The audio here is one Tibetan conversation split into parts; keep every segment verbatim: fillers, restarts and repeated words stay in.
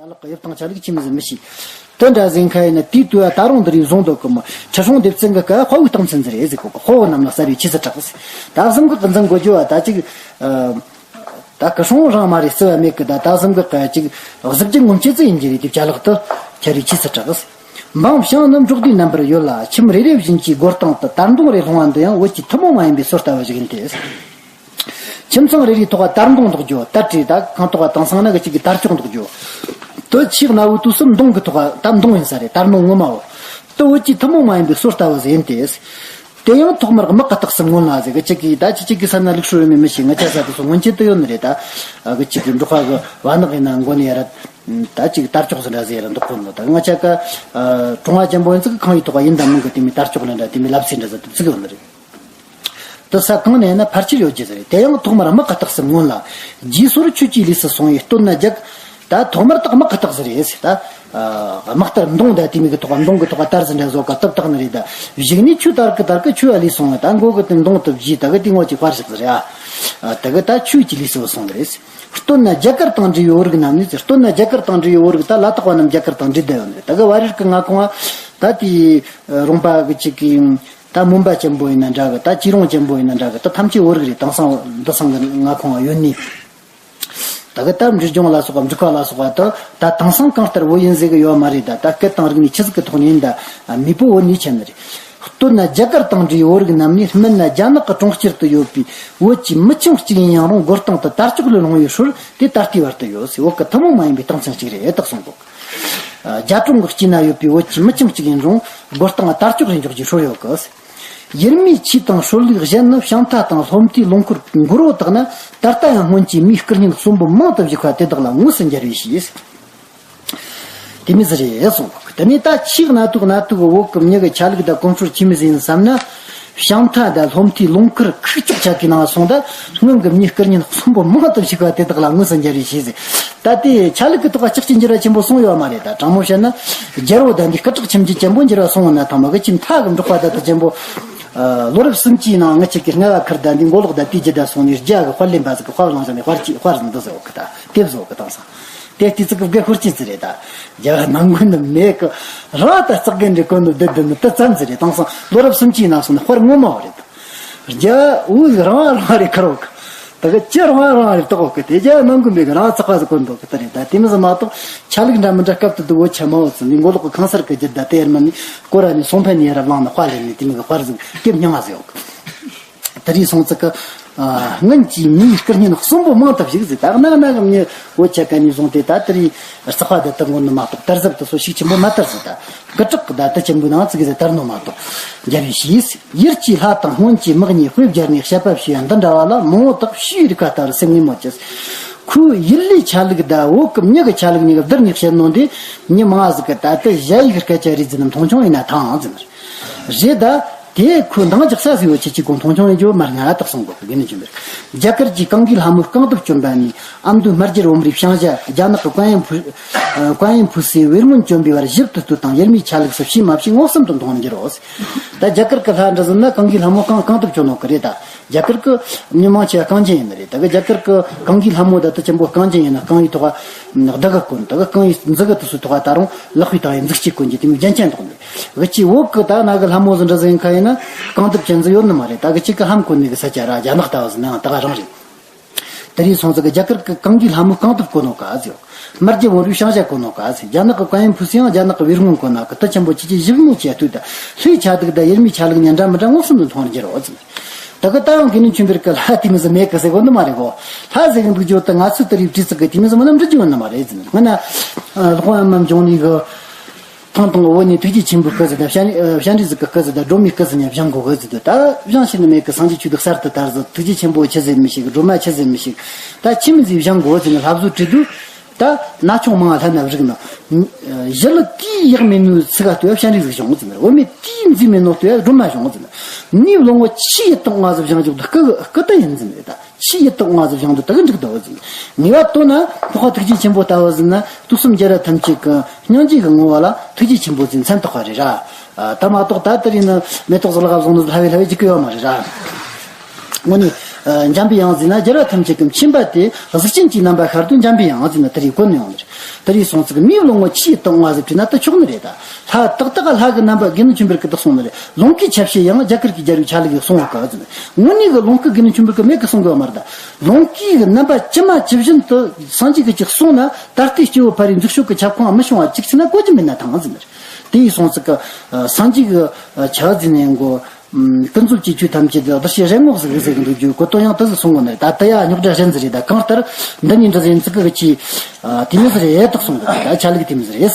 ཅ་ལག་གི་དབྱིབས་དང་ཆ་ལུགས་ཆི་མོ་ཟིག་མི་ཤེས། དེ་འདྲ་ཟིག་ཡིན་ཁ་ཡིན་ན་དེའི་དུས་ད་རུང་འདི་རིགས་བཟུང་འདུག་གི་མོ། ཁྲི་སྲོང་ལྡེ་བཙན་གི་སྐབས་དཔའ་བོའི་རྟགས་མཚན་ཟིག་རེད་ཟེར་གོ་གི། དཔའ་བོ་རྣམས་ལ་གསལ་བའི་ཆོས་སུ་གྲགས་ཟེར། ད་གཟིམ་འགག་གི་འཛིན་གོ་རྒྱུ་བ་ད་ཅིག་ད་སྐུ་སྲུང་རང་མ་རེད་བརྩི་བ་མེད་གི། ད་ད་གཟིམ་འགག་གི་ཅིག་གཟི་བརྗིད་ངོམ་ཆེད་ཙི་ཡིན་གྱི་རེད། དེ་ཅ་ལག་ཏུ་ཁྱེར་བའི་ཆོས་སུ་གྲགས་ཟེར། འབངས་ཞིང་ནི་འབྲོག་སྡེ་རྣམ་པར་ཡོད་ལ། ཁྱིམ་རེ་རེ་བཞིན་གྱི་སྒོ་སྟེང་དུ་དར་མདོང་རེ་ལྷུང་བ་འདི་ཡང་བོད་ཀྱི་ཐུན་མོང་མ་ཡིན་པའི་སྲོལ་ལྟ་བུ་ཞིག་ཡིན་ཏེ། ཁྱིམ་ཚང་རེ་རེའི་ཐོག་དར་མདོང་འདོགས་རྒྱུ། དར་ཁྲི་ད་ཁང་ཐོག་དེང་སང་ན་གི་ཅིག་གི་དར་ལྕོག་འདོགས་རྒྱུ། དུ་ཆེས་གནའ་བོའི་དུས་སུ་མདོང་གི་ཐོག་ད་མདོང་ཡིན་ས་རེད། དར་མདོང་ངོ་མའོ། དུ་བོད་ཀྱི་ཐུན་མོང་མ་ཡིན་པའི་སྲོལ་ལྟ་བུ་ཟིག་ཡིན་ཏེ། དེ་ཡང་ཐོག་མར་དམག་གི་རྟགས་སུ་མངོན་ལ་ཟེར་གི། ཅིག་གིས་ད་ཅི་ཅིག་གི་ས་ན་ལུགས་སྲོལ་ཡོད་མེད་མི་ཤེས། ང་ཆ་ས་དེ་ཚོ་སྔོན་ཆད་དུ་ཡོད་ནི་རེད། ད་གི་ཅིག་གི་འབྲོག་པ་གི་བ་ནག་ཡིན་ན་མགོ་ནས་ཡར་ད་ཅིག་དར་ལྕོག་ཟིག་འདྲ་ཟིག་ཡར་འདོགས་གོ་ནོ། ད་ང་ཆ་ཀ་གྲོང་བ་ཅན་པོ་ཡིན་ཙི་གི་ཁང་ཡིག་ཐོག་ཡིན་ད་མིན་གི་དེ་མོ་དར་ལྕོག་ལ་འདྲ་དེ་མོ་ལབ་སྲོལ་འདྲ་ཟིག་དེ་ཙི་གི་ཡོད་ནི་རེད། དུ་ས་གང་ནས་ན་ཕལ་ཆེར་ཡོད་ཀྱི་ཟེར། དེ་ཡང་ཐོག་མར་དམག་གི་རྟགས་སུ་མངོན་ལ། རྗེས་སོར་ཆོས་ཀྱི་ལུས་སུ་སོང་བས། སྟོད་ན་རྒྱ། ད་ཐོག་མར་དག་དམག་གི་རྟགས་ཟེར་རེད་ཟེར། ད་དམག་དར་མདོང་ད་དེ་མོ་གི་ཐོག་མདོང་གི་ཐོག་དར་ཟིག་འདྲ་བཟོ་གི་བཏབ་བཏགས་ནི་རེད། ད་གཞུག་ནས་ཆོས་དར་གི་དར་གི་ཆོས་ལ་ལུས་སོང་བས། ད་མགོ་གི་དེ་མདོང་དུ་བཞེས། ད་གི་དེ་ངོ་ཅིག་དཔར་ཞིག་ཟེར་ཡ། ད་གི་ད་ཆོས་ཀྱི་ལུས་སུ་སོང་ནི་རེད་ཟེར། སྟོད་ན་རྒྱ་གར་དང་འབྲེལ་བའི་བོད་རིགས་རྣམས་ནི་ཟེར། སྟོད་ན་རྒྱ་གར་དང་འབྲེལ་བའི་བོད་རིགས་ད་ལ་དྭགས་པ་རྣམས་རྒྱ་གར་དང་འབྲེལ་བསྡད་ཡོད་ནི་རེད། ད་གི་བ་རིར་གི་མངའ་ཁོངས་ད་དེའི་རོང་པ་གི་ཅིག་གི་ད་མོན་པ་ཅན་པོ་ཡིན་ན་འདྲ་གི། ད་སྐྱིད་རོང་ཅན་པོ་ཡིན་ན་འདྲ་གི། ད་ཐམས་ཅད་བོད་རིགས་རེད། དེང་སང་འདི་སང་གི་མངའ་ཁོངས་ཡོད་ནི། ད་གི་ད་འབྲི་ལྗོངས་ལ་སོགས་པ་འབྲི་ཁ་ལ་སོགས་པ་ད་ད་དེང་སང་གང་ལྟར་བོད་ཡིན་ཟེར་གི་ཡོད་མ་རེད། ད་ད་སྐད་དང་རིག་གནས་ཆི་ཟིག་གི་ཐོག་ནས་ཡིན་ད་མེས་པོ་བོད་ནས་ཆད་ནི་རེད། སྟོད་ན་རྒྱ་གར་དང་འབྲེལ་བའི་བོད་རིགས་རྣམས་ནི་སྨད་ན་རྒྱ་ནག་གི་གྲོང་ཁྱེར་དུ་ཡོད་པའི་བོད་ཀྱི་མི་ཆུང་གཅིག་ཡིན་ཡང་རུང་སྒོ་སྟེང་དུ་དར་ལྕོག་ལས་ལྷུང་བའི་སྲོལ་དེ་ད་ལྟའི་བར་དུ་ཡོད་ཟེར། བོད་ཀྱི་ཐུན་མོང་མ་ཡིན་པའི་རྟགས་མཚན་གཅིག་རེད་དག་གསུངས་འདུག་རྒྱ་གྲོང་གི་དཀྱིལ་ན་ཡོད་པའི་བོད་ཀྱི་མི་ཆུང་གཅིག་ཡིན་རུང་སྒོ་སྟེང་ལ་དར་ལྕོག་རེ་འཇོག་རྒྱུའི་སྲོལ་ཡོད་གི། ཡུལ་མིའི་ཆོས་དང་སྲོལ་ལུགས་གཞན་ནི་བྱང་མཐའ་དང་ལྷོ་མཐའི་ལུང་ཁུལ་མགོར་བོ་བཏགས་ན། ད་ལྟ་ཡང་སྔོན་གྱི་མིའི་སྐུ་བརྙན་གསོན་པོ་མང་དུ་བཞུགས་པ་དེ་དག་ལ་ངོས་སུ་འགྱུར་བའི་ཕྱིར། དེ་མོ་ཟིག་རེད་གསུངས། དེ་ནས་ད་ཆེས་གནའ་དུས་གནའ་དུས་ཀྱི་བོད་ཀྱི་མྱི་གི་ཆ་ལུགས་དང་གོམས་སྲོལ་ཆི་མོ་ཟིག་ཡིན་བསམ་ན། བྱང་མཐའ་དང་ལྷོ་མཐའི་ལུང་ཁུལ་ཁུག་ཀྱོག་ཆ་གི་ནང་སོང་ད། སྔོན་གྱི་མིའི་སྐུ་བརྙན་གསོན་པོ་མང་དུ་བཞུགས་པ་དེ་དག་ལ་ངོས་སུ་འགྱུར་བའི་ཕྱིར་ཟེར། ད་དེ་ཆ་ལུགས་ཀྱི་ཐོག་ཅིག་ཅིག་འགྱུར་བ་ཆེན་པོ་སོང་ཡོད་མ་རེད། ད་དྲང་མོ་བཤད་ན། རྒྱལ་པོ་དང་འདི་སྐུ་དྲག་ཁྱིམ་རྒྱུད་ཅན་པོ་འགྱུར་བ་སོང་བ་ན་ཐང་མ་གི་ཁྱིམ་མཐའ་གི་འབྲོག་པ་ད་ལྟ་ཅན་པོ། ལོ་རབས་སུམ་ཅུའི་ནང་ང་ཅིག་གི་རྔ་བ་ཁུར་ད་འདི་མགོ་ལོག་ད་དེའི་རྒྱུད་ད་སོང་ནས་རྒྱ་གི་དཔལ་ལེན་པ་ཟིག་གི་དཔལ་བླངས་བཞག་ནས་དཔལ་གྱི་དཔལ་ཟིག་འདི་ཟེར་བ་གི། ད་དེབ་བཟོ་གི་དང་སང་། དེ་དུས་ཚིགས་ཀྱི་དགེ་ཤོར་ཅི་ཙི་རེད་ད། རྒྱ་གར་ནང་ཁུལ་ནི་མེད་གི། རང་ད་ཙག་གི་འདྲེ་གོན་ནོ་བསྡད་བསྡད་ནི་དེ་ཙམ་ཙི་རེད། དེང་སང་ལོ་རབས་སུམ་ཅུའི་ནང་སོང་ནི་དཔལ་ངོ་མ་བ་རེད། རྒྱ་འུ་ཟིག་རང་རང་རེ་ཁར་འོག་གི། ད་གི་ཅི་རང་རང་རེ་བཏགས་འོག་གི། དེ་རྒྱ་ནང་གི་མེད་གི། རང་ཙག་པ་ཟིག་གོན་འདུག་གི་ད་རེད། ད་དེ་མི་ཟིག་མ་གཏོགས་ཆ་ལུགས་འདྲ་མི་འདྲ་སྐབས་དུ་དུ་བོ་ཆ་མ་བོ་ཙི་ནི་མགོ་ལོག་གི་གང་སར་གི་རྒྱུད་ད་དེ་ཡར་མ་ནི་སྐོར་ར་ནི་སོང་ཕན་ནི་ཡར་བླངས་ནི་དཔལ་ལེན་ནི་དེ་མི་གི་དཔལ་ཟིག་ཀེབ་མྱང་ང་ཟིག་འོག་གི། དེ་རིང་སོང་ཙི་གི། སྔོན་གྱི་མིའི་སྐུ་བརྙན་གསོན་པོ་མང་དུ་བཞུགས་ཟེར། ད་གནའ་གནའ་གི་མྱི་བོད་ཆ་ག་ནས་བཟུང་སྟེ་ད་དེ་རིང་རྩག་པ་དེ་དུ་ངོ་ནི་མ་གཏོགས་དར་ཟབ་དུ་སོ་ཞིག་ཆེན་པོ་མ་དར་ཟེར། ད་སྐུ་དྲག་གི་ད་དུ་ཆེན་པོའི་ནང་ཙི་གི་ཟེར་དར་ནོ་མ་གཏོགས་འགྱུར་བའི་ཕྱིར། ཡུལ་གྱི་ལྷ་དང་སྔོན་གྱི་དམག་གཉིས་དཔེ་སྦྱར་ནས་བཤད་པ་བྱས་པ་འདི་འདྲ་བ་ལ་མང་བོ་དག་ཕྱིའི་རིག་པ་ལྟ་བུར་སེམས་ངེས་མོ་བྱས། ཁོའི་ཡུལ་ལུས་ཆ་ལུགས་དང་བོད་ཀྱི་མྱི་གི་ཆ་ལུགས་གཉིས་ཀ་བསྡུར་ནས་བཤད་ནོ་འདི་མྱི་མང་ཟིག་གི་ད་ལྟ་ཞ་ཡི་གི་སྐད་ཆ་རེད་ཟེར་ནས་མཐོང་ཆུང་ཡིན་ན་ཐང་ཟེར། རེད་ད། དེ་ཁོའི་འདང་རྒྱག་ས་ཟིག་ཡོད་ཆེ་ཆེ་གོ་མཐོང་ཆུང་ཡིན་རྒྱུ་མ་རེད། ང་ར་དག་སོང་གོ་གི་ནི་ཅི་འདིར། རྒྱ་གར་གྱི་གངྒཱའི་ལྷ་མོ་རྐང་གདུབ་གྱོན་པ་ནི་ཨ་མདོའི་སྨར་རྒྱལ་བུམ་པའི་བྱང་ཞྭ། རྒྱ་ནག་གི་ཀོན་ཡན་ཕུ། ཀོན་ཡན་ཕུ་སི་བེར་སྔོན་གྱོན་པའི་བར་ཞིབ་ཏུ་ལྟོས་དང་ཡུལ་མིའི་ཆ་ལུགས་སུ་ཕྱིས་མ་ཕྱིས་མངོན་སུམ་དུ་མཐོང་རྒྱུར་རོ། ད་རྒྱ་གར་གྱི་ལྷ་འདྲ་ཟེར་ན་གངྒཱའི་ལྷ་མོ་རྐང་རྐང་གདུབ་གྱོན་ནོ་གི་རེད་ད། རྒྱ་གར་གྱི་མི་མང་ཆེ་བ་རྐང་རྒྱན་ཡིན་ནི་རེད། ད་གི་རྒྱ་གར་གྱི་གངྒཱའི་ལྷ་མོ་ད་ལྟ་ཆེན་པོ་རྐང་རྒྱན་ཡིན་ན་རྐང་བའི་ཐོག་ག་གདུ་གུ་གོན། ད་གི་རྐང་བའི་མཛུ་གུ་དུ་སུ་ཐོག་ག་ད་རུང་ལག་པའི་ཐོག་ཡིན་མཛུག་ཅིག་གོན་གྱི་དེ་མོ་རྒྱན་ཅན་འདུག་ནི། གི་ཅི་བོད་གི་ད་ན་གི་ལྷ་མོ་ཟིག་འདྲ་ཟིག་ཡིན་ཁ་ཡིན་ན་རྐང་གདུབ་ཅན་ཟིག་ཡོད་ནི་མ་རེད། ད་གི་གཅིག་གི་ལྷམ་གོན་ནི་གི་ས་ཆ་ར་རྒྱ་ནག་ལྟ་བུ་ཟིག་ནའང་ད་ག་རང་རེད། དེ་རིང་སོང་ཙི་གི་རྒྱ་གར་གི་གངྒཱའི་ལྷ་མོ་རྐང་གདུབ་གོན་ནོ་ག་ཟིག་སྨར་རྒྱལ་བུམ་པའི་བྱང་ཞྭ་གོན་ནོ་ག་ཟིག་རྒྱ་ནག་གི་ཀོན་ཡན་ཕུ་སི་ཡང་རྒྱ་ནག་གི་བེར་སྔོན་གོན་ན་གི་དུ་ཆེན་པོ་ཆེ་ཆེ་བཞི་མོ་ཆེ་ལྟོས་ད། ལྷའི་ཆ་ལུགས་ད་ཡུལ་མིའི་ཆ་ལུགས་ཉན་འདྲ་མི་འདྲ་མངོན་སུམ་དུ་མཐོང་རྒྱུར་རོ་ཟིག་ད་གི་ད་ཡང་གི་ནི་ཆུན་པེར་གི་ལྷ་དེ་མི་ཟིག་མེད་གི་ཟེར་གོ་ནི་མ་རེད་གོ། ལྷ་ཟེར་གི་འདུག་རྒྱུ་ད་ང་ཚོ་དེ་རིགས་བྲིས་ཙི་གི་དེ་མི་ཟིག་མ་ན་འབྲི་རྒྱུ་ཡོད་ནི་མ་རེད་ཟིག་སྔ་ན་ལྷོ་ཨ་མ་འབྱུང་ནི་གི། ཐང་དང་བོད་ནས་ཐུགས་རྗེ་ཆེན་པོའི་སྐུ་ཟེར་དང་བྱ་བྱ་འབྲི་ཟིག་གི་སྐུ་ཟེར་དང་སྒྲོལ་མའི་སྐུ་ཟེར་ནས་བཞེངས་དགོས་གི་ཟེར་དུས་ད་བཞེངས་ཤེས་ནི་མེད་གི། སངས་རྒྱས་ཆོས་དུ་གསར་དུ་དར་ཟིག་ཐུགས་རྗེ་ཆེན་པོ་ཆི་ཟེར་མི་ཤེས་གི། སྒྲོལ་མ་ཆི་ཟེར་མི་ཤེས་གི། ད་ཆི་མོ་ཟིག་བཞེངས་དགོས་ཟེར་ནས་ལྷ་བཟོ་བྲིས་དུས་ད་ན་ཆུང་མང་ལྷ་ན་བཞུགས་ན། ཞི་ལུ་དེའི་ཡག་མེད་ནོའི་ཚིག་ག་ལྟོས་བྱ་འབྲི་ཟིག་བཞེངས་ཟེར་ནས། འོ་མེད་དེའི་མཛེས་མེད་ནོ་ལྟོས་སྒྲོལ་མ་བཞེངས་ཟེར་ནས། ནུས་ལོངས་བ་ཆུ་ཡི་ཐོག་ང་ཟིག་བཞེངས་རྒྱུ་ད་སྐུ་སྐུ་དུ་ཡིན་ཟེར་ནས། ད་ཆུ་ཡི་ཐོག་ང་ཟིག་བཞེངས་དུས་ད་གི་འགྲིག་ཏུ་ཟིག་ངེས་པ་ལྟོས་ན་འཕགས་པ་ཐུགས་རྗེ་ཆེན་པོ་ལྟ་བུ་ཟིག་ན་དུག་གསུམ་རྒྱུ་ར་ཐམས་ཅད་ཀྱི་སྙིང་རྗེ་གི་ངོ་བོ་ལ་ཐུགས་རྗེ་ཆེན་པོ་ཟིག་མཚན་ཐོགས་པ་རེད་ར། ད་མ་གཏོགས་ད་དེ་རིང་ནི་མེ་ཏོག་ཟིག་ལག་བཟུང་ནི་ལྷ་བའི་ལྷ་བའི་འཇིགས་ཀྱི་ཡོད་མ་རེད་ར། དངོས་ནས་འཇམ་པའི་དབྱངས་ཟེར་ན། རྒྱལ་བ་ཐམས་ཅད་ཀྱི་མཁྱེན་པ་སྟེ། གཟུགས་ཅན་གྱི་རྣམ་པ་ཤར་དུས་འཇམ་པའི་དབྱངས་ཟེར་ན་དེ་རེད་གོ་ནི་ཡོང་ནི་རེད། དེ་རེད་སོང་ཙིག་མིའི་བློ་ངོར་ཆི་ཡིས་བཏང་བ་ཟེར་དྲིས་ན་དེ་ཆོག་ནི་རེད་ད། ལྷ་ཏག་ཏག་ལྷ་གི་རྣམ་པ་དགེ་འདུན་ཆོས་འཕེལ་གྱིས་བདག་གསུངས་ནི་རེད། ལོངས་སྐུའི་ཆ་བྱད་ཡང་རྒྱ་གར་གྱི་རྒྱལ་བའི་ཆ་ལུགས་ཀྱིས་གསུངས་པ་གི་ཟེར་ནི། དངོས་གནས་ཀྱི་ལོངས་སྐུ་དགེ་འདུན་ཆོས་འཕེལ་གྱིས་མེད་གི་གསུང་གི་ཡོད་མ་རེད་ད། ལོངས་སྐུའི་གི་རྣམ་པ་ཇི་མ་ཇི་བཞིན་དུ་སངས་རྒྱས་ཀྱིས་ཅིག་གསུངས་ན། ད་ལྟའི་སྐྱེ་བོ་ཕ་རིའི་འཛུགས་ཤོག་གི་ཁྱབ་ཁོངས་མི་བྱུང་བ་ཅིག་ཕྱིན་ན་གོ་རྒྱུ་མེད་ན་ཐང་ཟེར་ནི་རེད། དེ་ཡིན་སོང་ཙིག་གི་སངས་རྒྱས་ཀྱི་ཆ་ཟེར་ནས་གོ། ཀུན་རྫོབ་ཀྱི་ཆོས་ཐམས་ཅད་དུ་གདུལ་བྱའི་རེ་སྨོན་ཟིག་ཟེར་གི་འདུག་རྒྱུ་གོ་དོན་ཡང་དེ་ཟིག་གསུང་གི་ནི་རེད་ད། དེ་ཡང་རྙོག་དྲ་གཞན་ཟིག་རེད་ད། གང་ལྟར་འདི་ནི་འདྲ་ཟིག་ཡིན་ཙིག་གི་ཆི་དེ་མོ་ཟིག་རེད་དེ་གསུང་གི་རེད་ད། ཆ་ལུགས་དེ་མོ་ཟིག་རེད།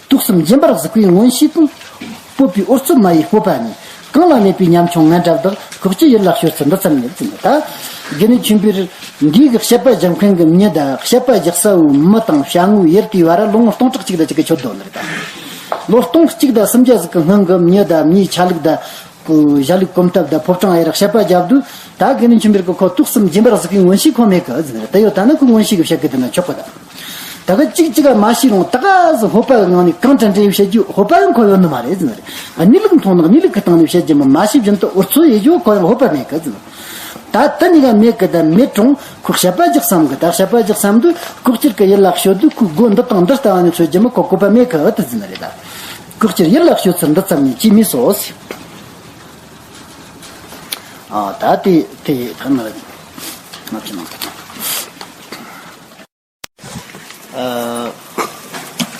དུག་གསུམ་སྦྱིན་པར་གཟིགས་པའི་མངོན་ཤེས་དང་། སྤོབས་པའི་འོལ་ཚོད་སྨྲ་བའི་སྤོབས་པ་ནི། གང་ལ་གནས་པའི་ཉམ་ཆུང་ངན་འདྲ་བདག །ལྐོག་གྱུར་ཡིད་ལ་ཤོར་ཚུལ་འདི་ཙམ་ཉིད་ཟེར་ནི་ད། དགེ་འདུན་ཆོས་འཕེལ་འདི་གི་བཤད་པ་རྒྱག་མཁན་གྱི་མྱི་དང་བཤད་པ་རྒྱག་ས་བོའི་མི་དང་བྱ་དངོས་ཡུལ་དེའི་བར་ལོ་ངོ་སྟོང་ཕྲག་གཅིག་དང་གཅིག་གི་ཆོད་དོ་ནི་རེད་ད། ལོ་སྟོང་གཅིག་དང་སུམ་བརྒྱ་ཟིག་གི་སྔོན་གྱི་མྱི་དང་མྱིའི་ཆ་ལུགས་དང་། གཞལ་ལུགས་གོམ་སྟབས་དང་ཕོ་བྲང་ཨེ་རག་བཤད་པ་རྒྱབ་དུས། ད་དགེ་འདུན་ཆོས་འཕེལ་གྱིས་ཁོ་དུག་གསུམ་སྦྱིན་པར་གཟིགས་པའི་མངོན་ཤེས་ཁོ་མེད་གི་ཟེར་ནི་རེད། དེ་ཡོད་ད་ན་ཁོས་མངོན་ཤེས་ཀྱིས་བཤད་གི་དེ་ན་ཆོག་གི་ད། ད་གི་གཅིག་གཅིག་ག་མ་ཤེས་རུང་ད་ག་ཟིག་ཕོ་པ་གི་ངང་ནས་གང་དྲན་དྲན་བཤད་རྒྱུ་ཕོ་པ་ཡང་ཁོ་ཡོད་ནི་མ་རེད་ཟེར་ནི་རེད། གནས་ལུགས་མཐོང་ན་གནས་ལུགས་ཀྱི་སྟེང་ནས་བཤད་རྒྱུ་མི་མ་ཤེས་བཞིན་དུ་འོལ་ཚོད་ཡེ་རྒྱུ་ཁོ་ཡང་ཕོ་པ་མེད་གི་ཟེར་ནི། ད་དེ་གཉིས་ཀ་མེད་གི་ད་མེད་རུང་ཁོས་བཤད་པ་རྒྱག་བསམ་གི་ད། བཤད་པ་རྒྱག་བསམ་དུས་ལྐོག་གྱུར་གི་ཡིད་ལ་ཤོར་དུས་ཁོའི་སྒོ་འདི་དང་འདི་ལྟ་བ་ནས་འཚོལ་རྒྱུ་མི་ཁོ་བཀོད་པ་མེད་གི་ཨ་དེ་ཟེར་ནི་རེད་ད། ལྐོག་གྱུར་ཡིད་ལ་ཤོར་ཚུལ་འདི་ཙམ་ཉིད་ཅིས་མི་སོ་ཟེར། ཨ་ད་དེ་དེ་ཕན་མ་རེད། ང་ཚོ་ནང་ཨ་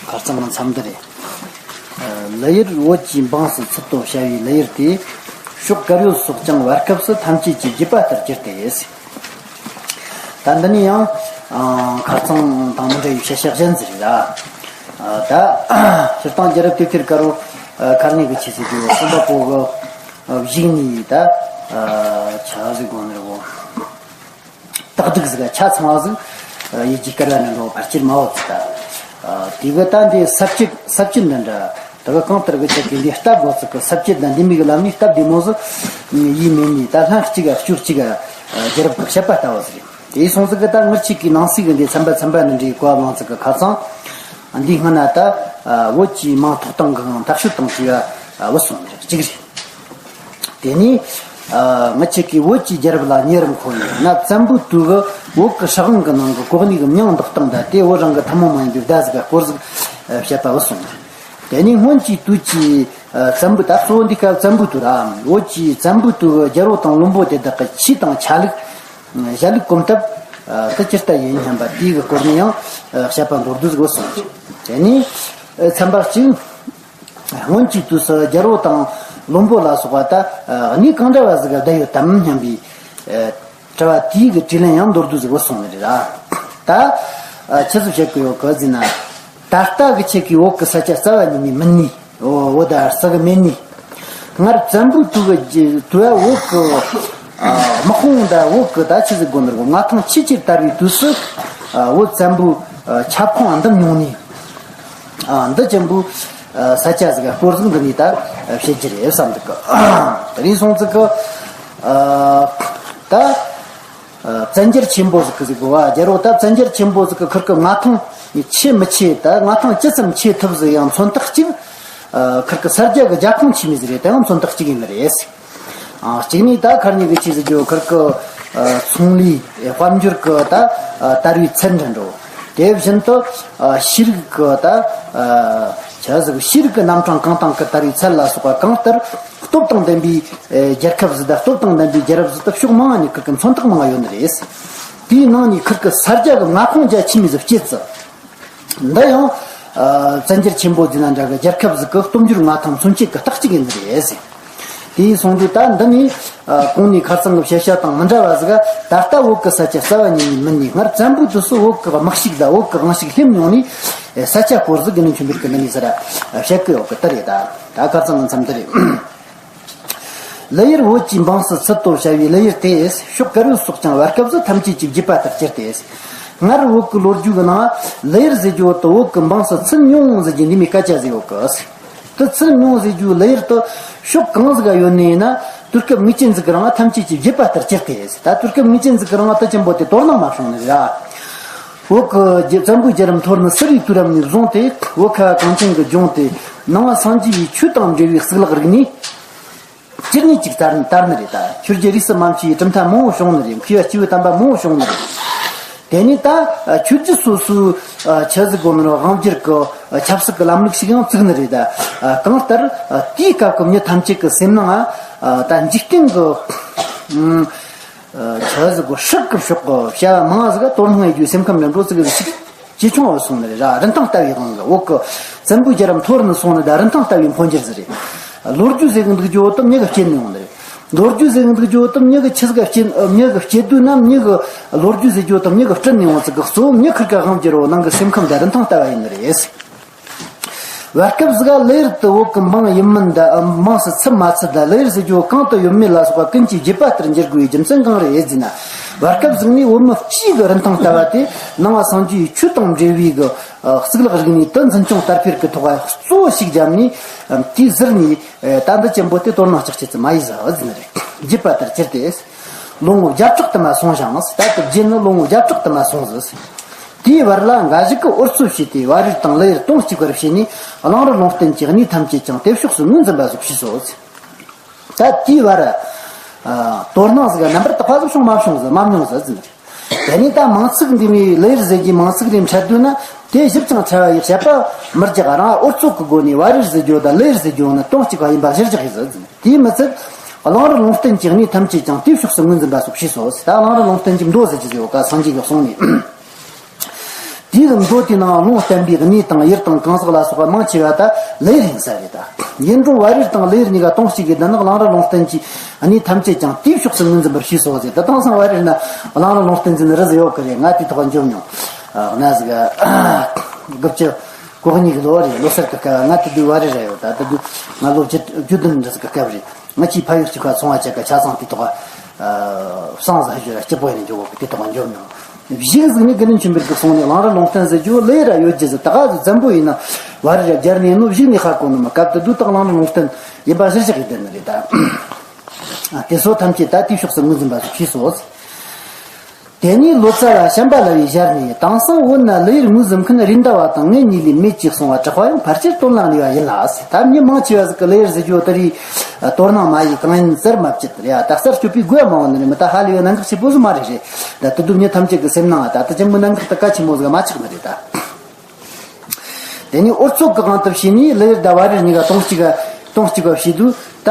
ཁ་རྩང་ང་མཚམས་འདི་རེད། ཨ་ལི་ཡུལ་བོད་ཀྱི་འབངས་སུ་ཚུལ་དུ་བྱ་བའི་ལི་ཡུལ་དེ། ཕྱོགས་དཀར་ཡོལ་སོགས་ཀྱང་བར་སྐབས་སུ་ཐམས་ཅད་ཀྱི་བརྗོད་པ་ལྟར་གྱུར་ཏེ། ད་འདི་ནི་ཡང་ཨ་ཁ་རྩང་དང་མི་འདྲ་བའི་བཤད་བྱ་གཞན་ཟིག་རེད་ལ། ཨ་ད་སྤྱིར་བཏང་རྒྱལ་རབས་དེབ་ཐེར་དཀར་བོ་ཨ་མཁར་ནས་གི་ཆི་ཟིག་གི་གསུམ་པ་པོ་གི་ཨ་བཞུགས་ནས་ད་ཨ་ཆ་ཟིག་གོ་ནི་རེད་གོ། སྟག་གདུག་ཟིག་ཆ་ཚང་བ་ཟིག་ཡིད་ཀྱི་སྐལ་བ་ནས་འགྲོ་བར་ཕྱིར་མ་བབས་ཟིག་ད། དེ་གི་ད་འདི་ས་བཅད་ས་བཅད་འདི་འདྲ་ད་གི་གང་ལྟར་གི་ཆ་གི་འདི་ལྟ་དགོས་ཟིག་གི་ས་བཅད་དང་འདི་མི་གི་ལམ་ནས་སྟབས་བདེ་མོ་ཟིག་ཡིད་མེད་ནས་ད་ལྷན་གཅིག་ག་སྐྱོ་གཅིག་ག་རྒྱལ་རབས་གི་བཤད་པ་ལྟ་བུ་ཟིག་རེད། དེ་སོང་ཟིག་གི་ད་ངར་ཆིག་གི་ནང་གསེས་གི་འདི་ཚན་པ་ཚན་པ་འདི་འདྲའི་གོ་བ་མང་ཟིག་གི་ཁ་སང་འདི་སྔ་ན་ད་བོད་ཀྱི་མིང་ཐོགས་སྟངས་གི་ཐག་གཅོད་དང་གཅིག་ག་བུད་སོང་ནི་རེད་གཅིག་རེད། དེ་ནས་ཨ་ང་ཆོ་གིས་བོད་ཀྱི་རྒྱལ་རབས་ལ་ཉེ་རུ་མཁོ་བའི་ན་བཙན་པོའི་དུས་ཀྱི་བོད་ཀྱི་སྲིད་དབང་གི་ནང་གི་གོ་གནས་ཀྱི་མྱིང་འདོགས་སྟངས་དང་དེ་བོད་རང་གི་ཐུན་མོང་མ་ཡིན་པའི་བརྡ་ཟིག་ག་སྐོར་ཟིག་ཨ་བཤད་པ་བུད་སོང་། དེ་ནས་སྔོན་གྱི་དུས་ཀྱི་ཨ་བཙན་པོའི་ད་གཙོ་བོ་འདི་སྐབས་བཙན་པོའི་དུས་ར་བོད་ཀྱི་བཙན་པོའི་དུས་ཀྱི་རྒྱལ་པོ་དང་བློན་པོ་དེ་དག་གི་ཆོས་དང་ཆ་ལུགས་གཞལ་ལུགས་གོམ་སྟབས་ཨ་དེ་ཇི་ལྟ་ཡིན་སྙམ་པ་དེའི་གི་སྐོར་ནས་ཡང་ཨ་བཤད་པ་མདོར་བསྡུས་ཟིག་བུད་སོང་། དེ་ནས་ཨ་ཚན་པ་གཅིག་སྔོན་གྱི་དུས་སུ་རྒྱལ་པོ་དང་བློན་པོ་ལ་སོགས་པ་ད་ཨ་གནས་གང་འདྲ་བ་ཟིག་ག་བསྡད་ཡོད་དམ་སྙམ་པའི་ཨ་དྲི་བ་དེའི་གི་དྲིས་ལན་ཡང་མདོར་བསྡུས་ཟིག་བུད་སོང་ནི་རེད་ལ། ད་ཨ་ཆི་ཟིག་བཤད་གི་ཡོད་གི་ཟེར་ན། ད་ལྟ་གི་ཆོ་གིས་བོད་གི་ས་ཆ་རྩ་བ་ཉིད་ནས་མིན་ནི། འོ་འོ་ད་ས་གི་མེད་ནི། སྔར་བཙན་པོའི་དུས་གི་དུས་བོད་གི་ཨ་དམག་དཔུང་ད་བོད་གི་ད་ཆི་ཟིག་དགོས་ནི་རེད་གོ། མངའ་ཐང་ཆེས་ཆེར་དར་བའི་དུས་སུ་ཨ་བོད་བཙན་པོའི་ཨ་ཁྱབ་ཁོངས་འདུམ་མྱོང་ནི། ཨ་འདི་ཅན་པོའི་ཨ་ས་ཆ་ཟིག་ག་སྐོར་ཟིག་འདི་ནས་ད་བཤད་རྒྱུ་རེད་བསམ་འདུག་གི། དེ་རིང་སོང་ཙིག་གི་ཨ་ད་ཨ་བཙན་རྒྱལ་ཆེན་པོ་ཟིག་གི་ཟིག་གོ་བ་རྒྱལ་པོ་ད་བཙན་རྒྱལ་ཆེན་པོ་ཟིག་གི་ཁིར་གི་མངའ་ཐང་ཆེ་མི་ཆེ་ད་མངའ་ཐང་ཇི་ཙམ་ཆེ་ཐུབ་ཟིག་ཡང་མཚོན་རྟགས་གཅིག་ཨ་ཁིར་གི་ས་རྒྱ་གི་རྒྱལ་ཁོངས་ཆེ་མི་ཟིག་རེད། ད་ཡང་མཚོན་རྟགས་གཅིག་ཡིན་ནི་རེད། ཨ་གཅིག་ནས་ད་ཁར་གཉིས་ཀྱི་ཆི་ཟིག་ཇོ་ཁིར་གི་ཨ་ཚོང་ལས་དཔལ་འབྱོར་གི་ད་ཨ་དར་བའི་ཚད་འདྲ་འགྲོ། དེ་བཞིན་དུ་ཨ་ཤེས་རིག་གི་ད་ཨ་ཆ་ཟིག་ཤེས་རིག་གི་རྣམ་གྲངས་གང་དང་གི་དར་བའི་ཚད་ལ་སོགས་པ་གང་ལྟར་སྟོབས་དང་ལྡན་པའི་ཨ་རྒྱལ་ཁབ་ཟིག་དང་སྟོབས་དང་ལྡན་པའི་རྒྱལ་རབས་ཟིག་ད་ཕྱོགས་མང་ནས་ཁིར་གི་མཚོན་རྟགས་མང་ཡོད་ནི་རེད། དེའི་ནང་ནས་ཁིར་གི་ས་རྒྱ་གི་མངའ་ཁོངས་རྒྱ་ཆེ་མི་ཟིག་སྐྱེས་ཙི། འདི་ཡང་ཨ་བཙན་རྒྱལ་ཆེན་པོ་འདི་ན་འདྲ་གི་རྒྱལ་ཁབ་ཟིག་གི་སྟོབས་འབྱོར་མངའ་ཐང་མཚོན་བྱེད་ཀྱི་རྟགས་གཅིག་ཡིན་ནི་རེད་ཟེར། དེ་ཡིན་སོང་དུས་ད་འདི་ནི་ཨ་གོང་ནས་ཁ་སང་གི་བཤད་བྱ་དང་མི་འདྲ་བ་ཟིག་ག་ད་ལྟ་བོད་ཀྱི་ས་ཆ་རྩ་བ་ཉིད་ནས་མིན་ནས་སྔར་བཙན་པོའི་དུས་སུ་བོད་ཀྱི་དམག་ཤུགས་དང་བོད་ཀྱི་དབང་ཤུགས་སླེབས་མྱོང་ནས་ས་ཆ་སྐོར་ཟིག་དགེ་འདུན་ཆོས་འཕེལ་གྱིས་འདི་ནས་ཟེར་བཤད་ཀྱི་ཡོད་གི་ད་རེད། ད་ད་ཁ་སང་གི་མཚམས་འདི་རེད། ལི་ཡུལ་བོད་ཀྱི་འབངས་སུ་ཚུལ་དུ་བྱ་བའི་ལི་ཡུལ་དེ། ཕྱོགས་དཀར་ཡོལ་སོགས་ཀྱང་བར་སྐབས་སུ་ཐམས་ཅད་ཀྱི་བརྗོད་པ་ལྟར་གྱུར་ཏེ། སྔར་བོད་ཀྱི་ལོ་རྒྱུས་ཀྱི་ནང་ལི་ཡུལ་ཟེར་རྒྱུ་བོ་དེ་བོད་ཀྱི་འབངས་སུ་ཚུལ་མྱོང་ཟེར་རྒྱུ་འདི་མོའི་སྐད་ཆ་ཟིག་ཡོད་གི། དེ་ཚུལ་མྱོང་ཟེར་རྒྱུ་ལི་ཡུལ་དེ་ཕྱོགས་གང་ཟིག་ག་ཡོད་ནི་ཡིན་ན་དུས་སྐབས་ངེས་ཅན་ཟིག་གི་རིང་ཐམས་ཅད་ཀྱི་བརྗོད་པ་ལྟར་གྱུར་ཏེ། ད་དུས་སྐབས་ངེས་ཅན་ཟིག་གི་རིང་ད་ཅན་པོ་དེ་དོ་སྣང་མ་བྱུང་ནི་རེད། བོད་ཀྱི་བཙན་པོའི་རྒྱལ་རབས་འཐོར་ནས་སི་རིའི་དུས་རབས་ནས་བཟུང་སྟེ་བོད་ཁ་བ་གངས་ཅན་གྱི་ལྗོངས་དེ་ནང་པ་སངས་རྒྱས་པའི་ཆོས་དང་འབྲེལ་བའི་གཙུག་ལག་རིག་གནས། ཅི་ནས་ཅིག་དར་དར་ནི་རེད། ད་ཆོས་བརྒྱུད་རིས་སུ་མ་ཆད་པའི་གྲུབ་མཐའ་མང་བོ་བྱུང་ནི་རེད། མཁས་པ་སྐྱེས་བུ་དམ་པ་མང་བོ་བྱུང་ནི་རེད། དེ་ནས་ད་ཆོས་བརྒྱུད་སོ་སོའི་ཆི་ཟིག་གོ་ནོ་དབང་སྒྱུར་གྱི་ཆབ་སྲིད་ཀྱི་ལམ་ལུགས་ཤིག་ཡང་བཙུགས་ནི་རེད། ད་གང་ལྟར་དེའི་སྐབས་ཀྱི་མྱི་ཐམས་ཅད་ཀྱི་སེམས་ནང་ད་འཇིག་རྟེན་གྱི་ཆི་ཟིག་གོ་སྲིད་ཀྱི་ཕྱོགས་ཀྱི་བྱ་བ་མང་ཟིག་ག་དོ་སྣང་ཡེད་རྒྱུའི་སེམས་ཁམས་ལ་འགྲོ་ཚུགས་གི་ཟིག་ཅི་ཆུང་བ་སོང་ནི་རེད། ར་རིན་ཐང་ལྟ་བུའི་དབང་གིས་བོད་ཀྱི་བཙན་པོའི་རྒྱལ་རབས་མཐོ་རུ་སོང་ནི་ད་རིན་ཐང་ལྟ་བུའི་འཕོ་འགྱུར་ཟིག་རེད། ལོ་རྒྱུས་ཟེར་གི་འདུག་རྒྱུ་དེ་མྱི་གིས་སྐྱེལ་ནས་ཡོང་ནི་རེད། ལོ་རྒྱུས་ཟེར་གི་འདུག་རྒྱུ་དེ་མྱི་གིས་ཆི་ཟིག་ག་སྐྱེལ་མྱི་གིས་སྐྱེལ་དུས་ན་མྱི་གིས་ལོ་རྒྱུས་ཟེར་རྒྱུ་དེ་མྱི་གིས་སྤྲད་ནས་ཡོང་ཚིག་གི་གཙོ་བོ་མྱི་ཁིར་ཀ་དབང་སྒྱུར་བོ་ནང་གི་སེམས་ཁམས་དེ་རིན་ཐང་ལྟ་བ་ཡིན་ནི་རེད། བར་སྐབས་ཟིག་ག་ལེ་ཡར་དུ་བོད་ཀྱི་འབངས་ཡིན་མིན་དང་འབངས་སུ་ཚུད་མ་ཚུད་དང་ལེ་ཡར་ཟེར་རྒྱུ་གང་དུ་ཡོད་མེད་ལ་སོགས་པ་ཀུན་གྱིས་རྒྱུད་པ་ལྟར་འགྱུར་དགོས་པའི་རྒྱུ་མཚན་གང་རེད་ཟེར་ན། བར་སྐབས་ཟིག་ནས་བོད་མི་སྤྱིའི་གི་རིན་ཐང་ལྟ་བ་དེ་ནང་པ་སངས་རྒྱས་ཆོས་དང་འབྲེལ་བའི་གི་གཙུག་ལག་རིག་གནས་དེ་འཛིན་སྐྱོང་དར་འཕེལ་གྱི་ཐོག་གཙོ་བོ་ཞིག་བརྒྱབ་ནས་དེའི་ཟུར་ནས་ད་འདི་ཅན་པོ་དེ་དོ་སྣང་ལྕག་ཅི་ཙི་མ་ཡི་ཟ་བ་ཟིན་རེད། རྒྱུད་པ་ལྟར་གྱུར་ཏེ། ལོ་ངོ་བརྒྱ་ཕྲག་དུ་མ་སོང་ཞིང་། ད་ལྟ་རྒྱུད་ནི་ལོ་ངོ་བརྒྱ་ཕྲག་དུ་མ་སོང་ཟིག་དེའི་བར་ལ་འགའ་ཞིག་གིས་འུར་ཚོད་བྱས་ཏེ་བ་རེར་དང་ལེ་ཡར་དོང་གཅིག་པར་བྱས་ནས་གླང་རི་ལུང་བསྟན་གྱི་གནས་ཐམས་ཅད་ཀྱང་དེ་ཕྱོགས་སུ་ངོས་འཛིན་པ་སོགས་བྱས་སོ། ད་དེའི་བར་དོ་སྣང་ཟིག་རྣམ་པར་དག་པ་ཟིག་བྱུང་མ་བྱུང་ཟིག་མ་མྱོང་ཟིག་ཟིན། དེ་ནས་ད་མིང་ཚིག་འདི་མོའི་ལེ་ཡར་ཟེར་གྱི་མིང་ཚིག་རེ་འཕྲད་དུས་ན་དེ་ཞིབ་ཅིང་ཕྲ་བ་ཡི་དཔྱད་པ་མི་རྒྱག་རང་འུར་ཚོད་ཀྱི་སྒོ་ནས་བ་རེར་ཟེར་རྒྱུ་དང་ལེ་ཡར་ཟེར་རྒྱུ་ནི་དོན་གཅིག་པ་ཡིན་པ་གཞིར་བཞག་ཡིན་ཟིག་ཟིན། དེས་མི་ཚད་གླང་རི་ལུང་བསྟན་གྱི་གནས་ཐམས་ཅད་ཀྱང་དེའི་ཕྱོགས་སུ་ངོས་འཛིན་པ་སོགས་བྱས་སོ། ད་གླང་རི་ལུང་བསྟན་གྱི་མདོ་ཟེར་གྱི་ཟེར་བ་ཀ་སངས་རྒྱས་ཀྱི་གསུང་ནས། དེའི་མདོ་དེའི་ནང་ལུང་བསྟན་པའི་གནས་དང་ཡུལ་དང་གང་ཟག་ལ་སོགས་པ་མང་ཆེ་བ་ད་ལེ་ཡར་ཡིན་ས་རེད། ད་ཡིན་རུང་བ་རེར་དང་ལེ་ཡར་གཉིས་ཀ་དོན་གཅིག་གི་འདི་ནི་གླང་རི་ལུང་བསྟན་གྱི་གནས་ཐམས་ཅད་ཀྱང་དེའི་ཕྱོགས་སུ་ངོས་འཛིན་པར་བྱས་སོ་ཟེར། ད་དེང་སང་བ་རེར་ན་གླང་རི་ལུང་བསྟན་ཟེར་ནི་རི་ཟིག་ཡོད་གི་རེད། ང་དེ་ཐོག་འཇོམས་མྱོང་། ཨ་གནའ་ཟིག་དགུ་བཅུ་གོ་གཉིས་ཀྱི་ལོ་རེད། ལོ་སར་གི་སྐབས། ང་དེ་དུས་བ་རེར་ར་ཡོད། ད་དེ་དུས་ང་ལོ་བཅུ་བཅུ་བདུན་འདྲ་ཟིག་གི་སྐབས་རེད། ང་ཆེས་ཕ་ཡུལ་གཅིག་པ་ཚོང་བ་ཅག་གི་ཆ་ཚང་དེ་ཐོག་བསང་ཟ་རྒྱུ་ར་སྐྱིད་པོ་ཡིན་འཇོག་གི་དེ་ཐོག་འཇོམས་མྱོང་། གཞིག་ཟིག་ནི་དགེ་འདུན་ཆོས་འཕེལ་གྱི་གསུང་ནས་གླང་རི་ལུང་བསྟན་ཟེར་རྒྱུ་ལེ་ཡར་ཡོད་རྒྱུ་ཟིག་ད་ག་ཟིག་བཙན་པོ་ཡིན་ན་བ་རེར་ར་སྦྱར་ནས་ནོ་གཞིག་ནས་ཧ་གོ་ནི་མ། སྐབས་དེ་དུས་ད་གླང་རི་ལུང་བསྟན་ཡིན་པ་གཞིར་བཞག་གི་བསྡད་ནི་རེད། ད་དེ་ཚོ་ཐམས་ཅད་ད་དེའི་ཕྱོགས་སུ་ངོས་འཛིན་པ་ཟིག་བྱས་སོ། དེ་ནས་ལོ་ཙཱ་བ་ཤམྦྷ་ལ་བའི་ཞལ་ནས། དེང་སང་བོད་ན་ལེ་ཡར་ངོས་འཛིན་མཁན་རེད་མདའ་བ་དང་ངེད་གཉིས་ལས་མེད་ཅེས་གསུང་བ་དྲག་པ་ཡང་ཕལ་ཆེར་དོན་ལ་ངེས་པ་ཡིན་ལ་ཟེར། ད་མྱི་མང་ཆེ་བ་ཟིག་གིས་ལེ་ཡར་ཟེར་རྒྱུ་དེ་རིགས་དོ་སྣང་མ་ཡེད་གང་ཡིན་ཟེར་མ་བཅད་རེད། ད་གསར་གཅོད་པའི་དགོས་མ་བ་ནི་རེད་མི་ད་ཧ་ལས་པའི་གནད་འགག་ཆེ་པོ་ཟིག་མ་རེད་རེད། ད་དེ་དུས་མྱི་ཐམས་ཅད་ཀྱི་སེམས་ནང་ད་ལྟ་ཅན་པོ་གནད་འགག་ད་གལ་ཆེན་པོ་ཟིག་མ་ཆགས་ནི་རེད་ད། དེ་ནས་འུར་ཚོད་ཀྱི་དབང་དུ་བྱས་ནས་ལེ་ཡར་དང་བ་རེར་གཉིས་ཀ་དོན་གཅིག་ག་དོན་གཅིག་པ་བྱས་དུས། ད་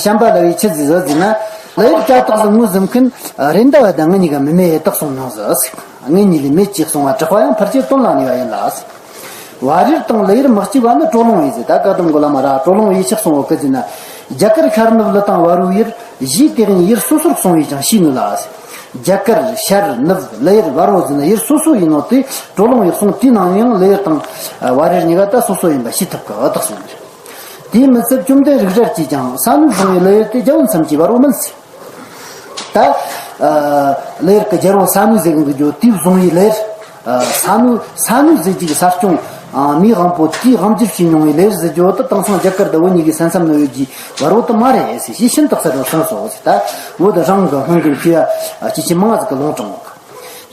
ཤམྦྷ་ལ་བས་ཆི་ཟིག་ཟེར་ཟེར་ན། ལེ་ཡར་ཀྱ་ཏག་ཟིག་ངོས་འཛིན་མཁན་རེད་མདའ་བ་དང་ངེད་གཉིས་ཀ་མི་མེད་ཡེ་ཏག་གསུངས་མྱོང་ཟིག་ངེད་གཉིས་ལས་མེད་ཅེས་གསུང་བ་དྲག་པ་ཡང་ཕལ་ཆེར་དོན་ལ་ངེས་པ་ཡིན་ལ། བ་རེར་དང་ལེ་ཡར་མི་གཅིག་པ་ནི་གྲོ་ལུང་བའི་ཟེར། ད་བཀའ་གདམས་གི་བླ་མ་ར་གྲོ་ལུང་བའི་ཆི་གསུང་བ་གི་ཟེར་ན། རྒྱ་གར་ཤར་ནུབ་ཀླུ་དང་བ་རོའི་ཡུལ། གཞིའི་སྟེང་ནས་ཡུལ་སོ་སོར་གསུངས་པས་ཀྱང་ཤེས་ནུས་ལ། རྒྱ་གར་ཤར་ནུབ་ལེ་ཡར་བ་རོ་ཟེར་ན་ཡུལ་སོ་སོ་ཡིན་ནོ་དེ་གྲོ་ལུང་བའི་གསུང་དེའི་ནང་ཡང་ལེ་ཡར་དང་བ་རེར་གཉིས་ཀ་ད་སོ་སོ་ཡིན་པ་ཤེས་ཐུབ་ཀི་ཨ་ཏག་གསུངས་རེད། དེས་མི་ཚད་བཅོམ་ལྡན་རིག་རལ་གྱིས་ཀྱང་ས་ནུ་བཟུང་བའི་ལེ་ཡར་དེ་རྒྱལ་པོ་མཚམས་ཀྱི་བ་རོ་མིན་ཟེར། ད་ལེ་ཡར་གི་རྒྱལ་པོ་ས་ནུ་ཟེར་གི་འདུག་རྒྱུ་དེ་བཟུང་བའི་ལེ་ཡར། ས་ནུ་ས་ནུ་ཟེར་གྱི་ས་སྐྱོང་མིའི་དབང་པོ་དེའི་དབང་སྒྱུར་བྱས་མྱོང་བའི་ལེ་ཡར་ཟེར་རྒྱུ་དེ་དེང་སང་རྒྱ་གར་དང་བོད་གཉིས་ཀའི་ས་མཚམས་ན་ཡོད་ཀྱི་བ་རོ་དེ་མ་རེད་ཟེར། ཞེས་ཤིན་ཏུ་གསལ་བར་གསུངས་སོ་ཟེར། ད་བོད་རང་གི་སྔོན་གྱི་མཁས་པ་སྐྱེས་ཆེན་མང་ཟིག་གིས་ལུང་དྲངས་ཡོད་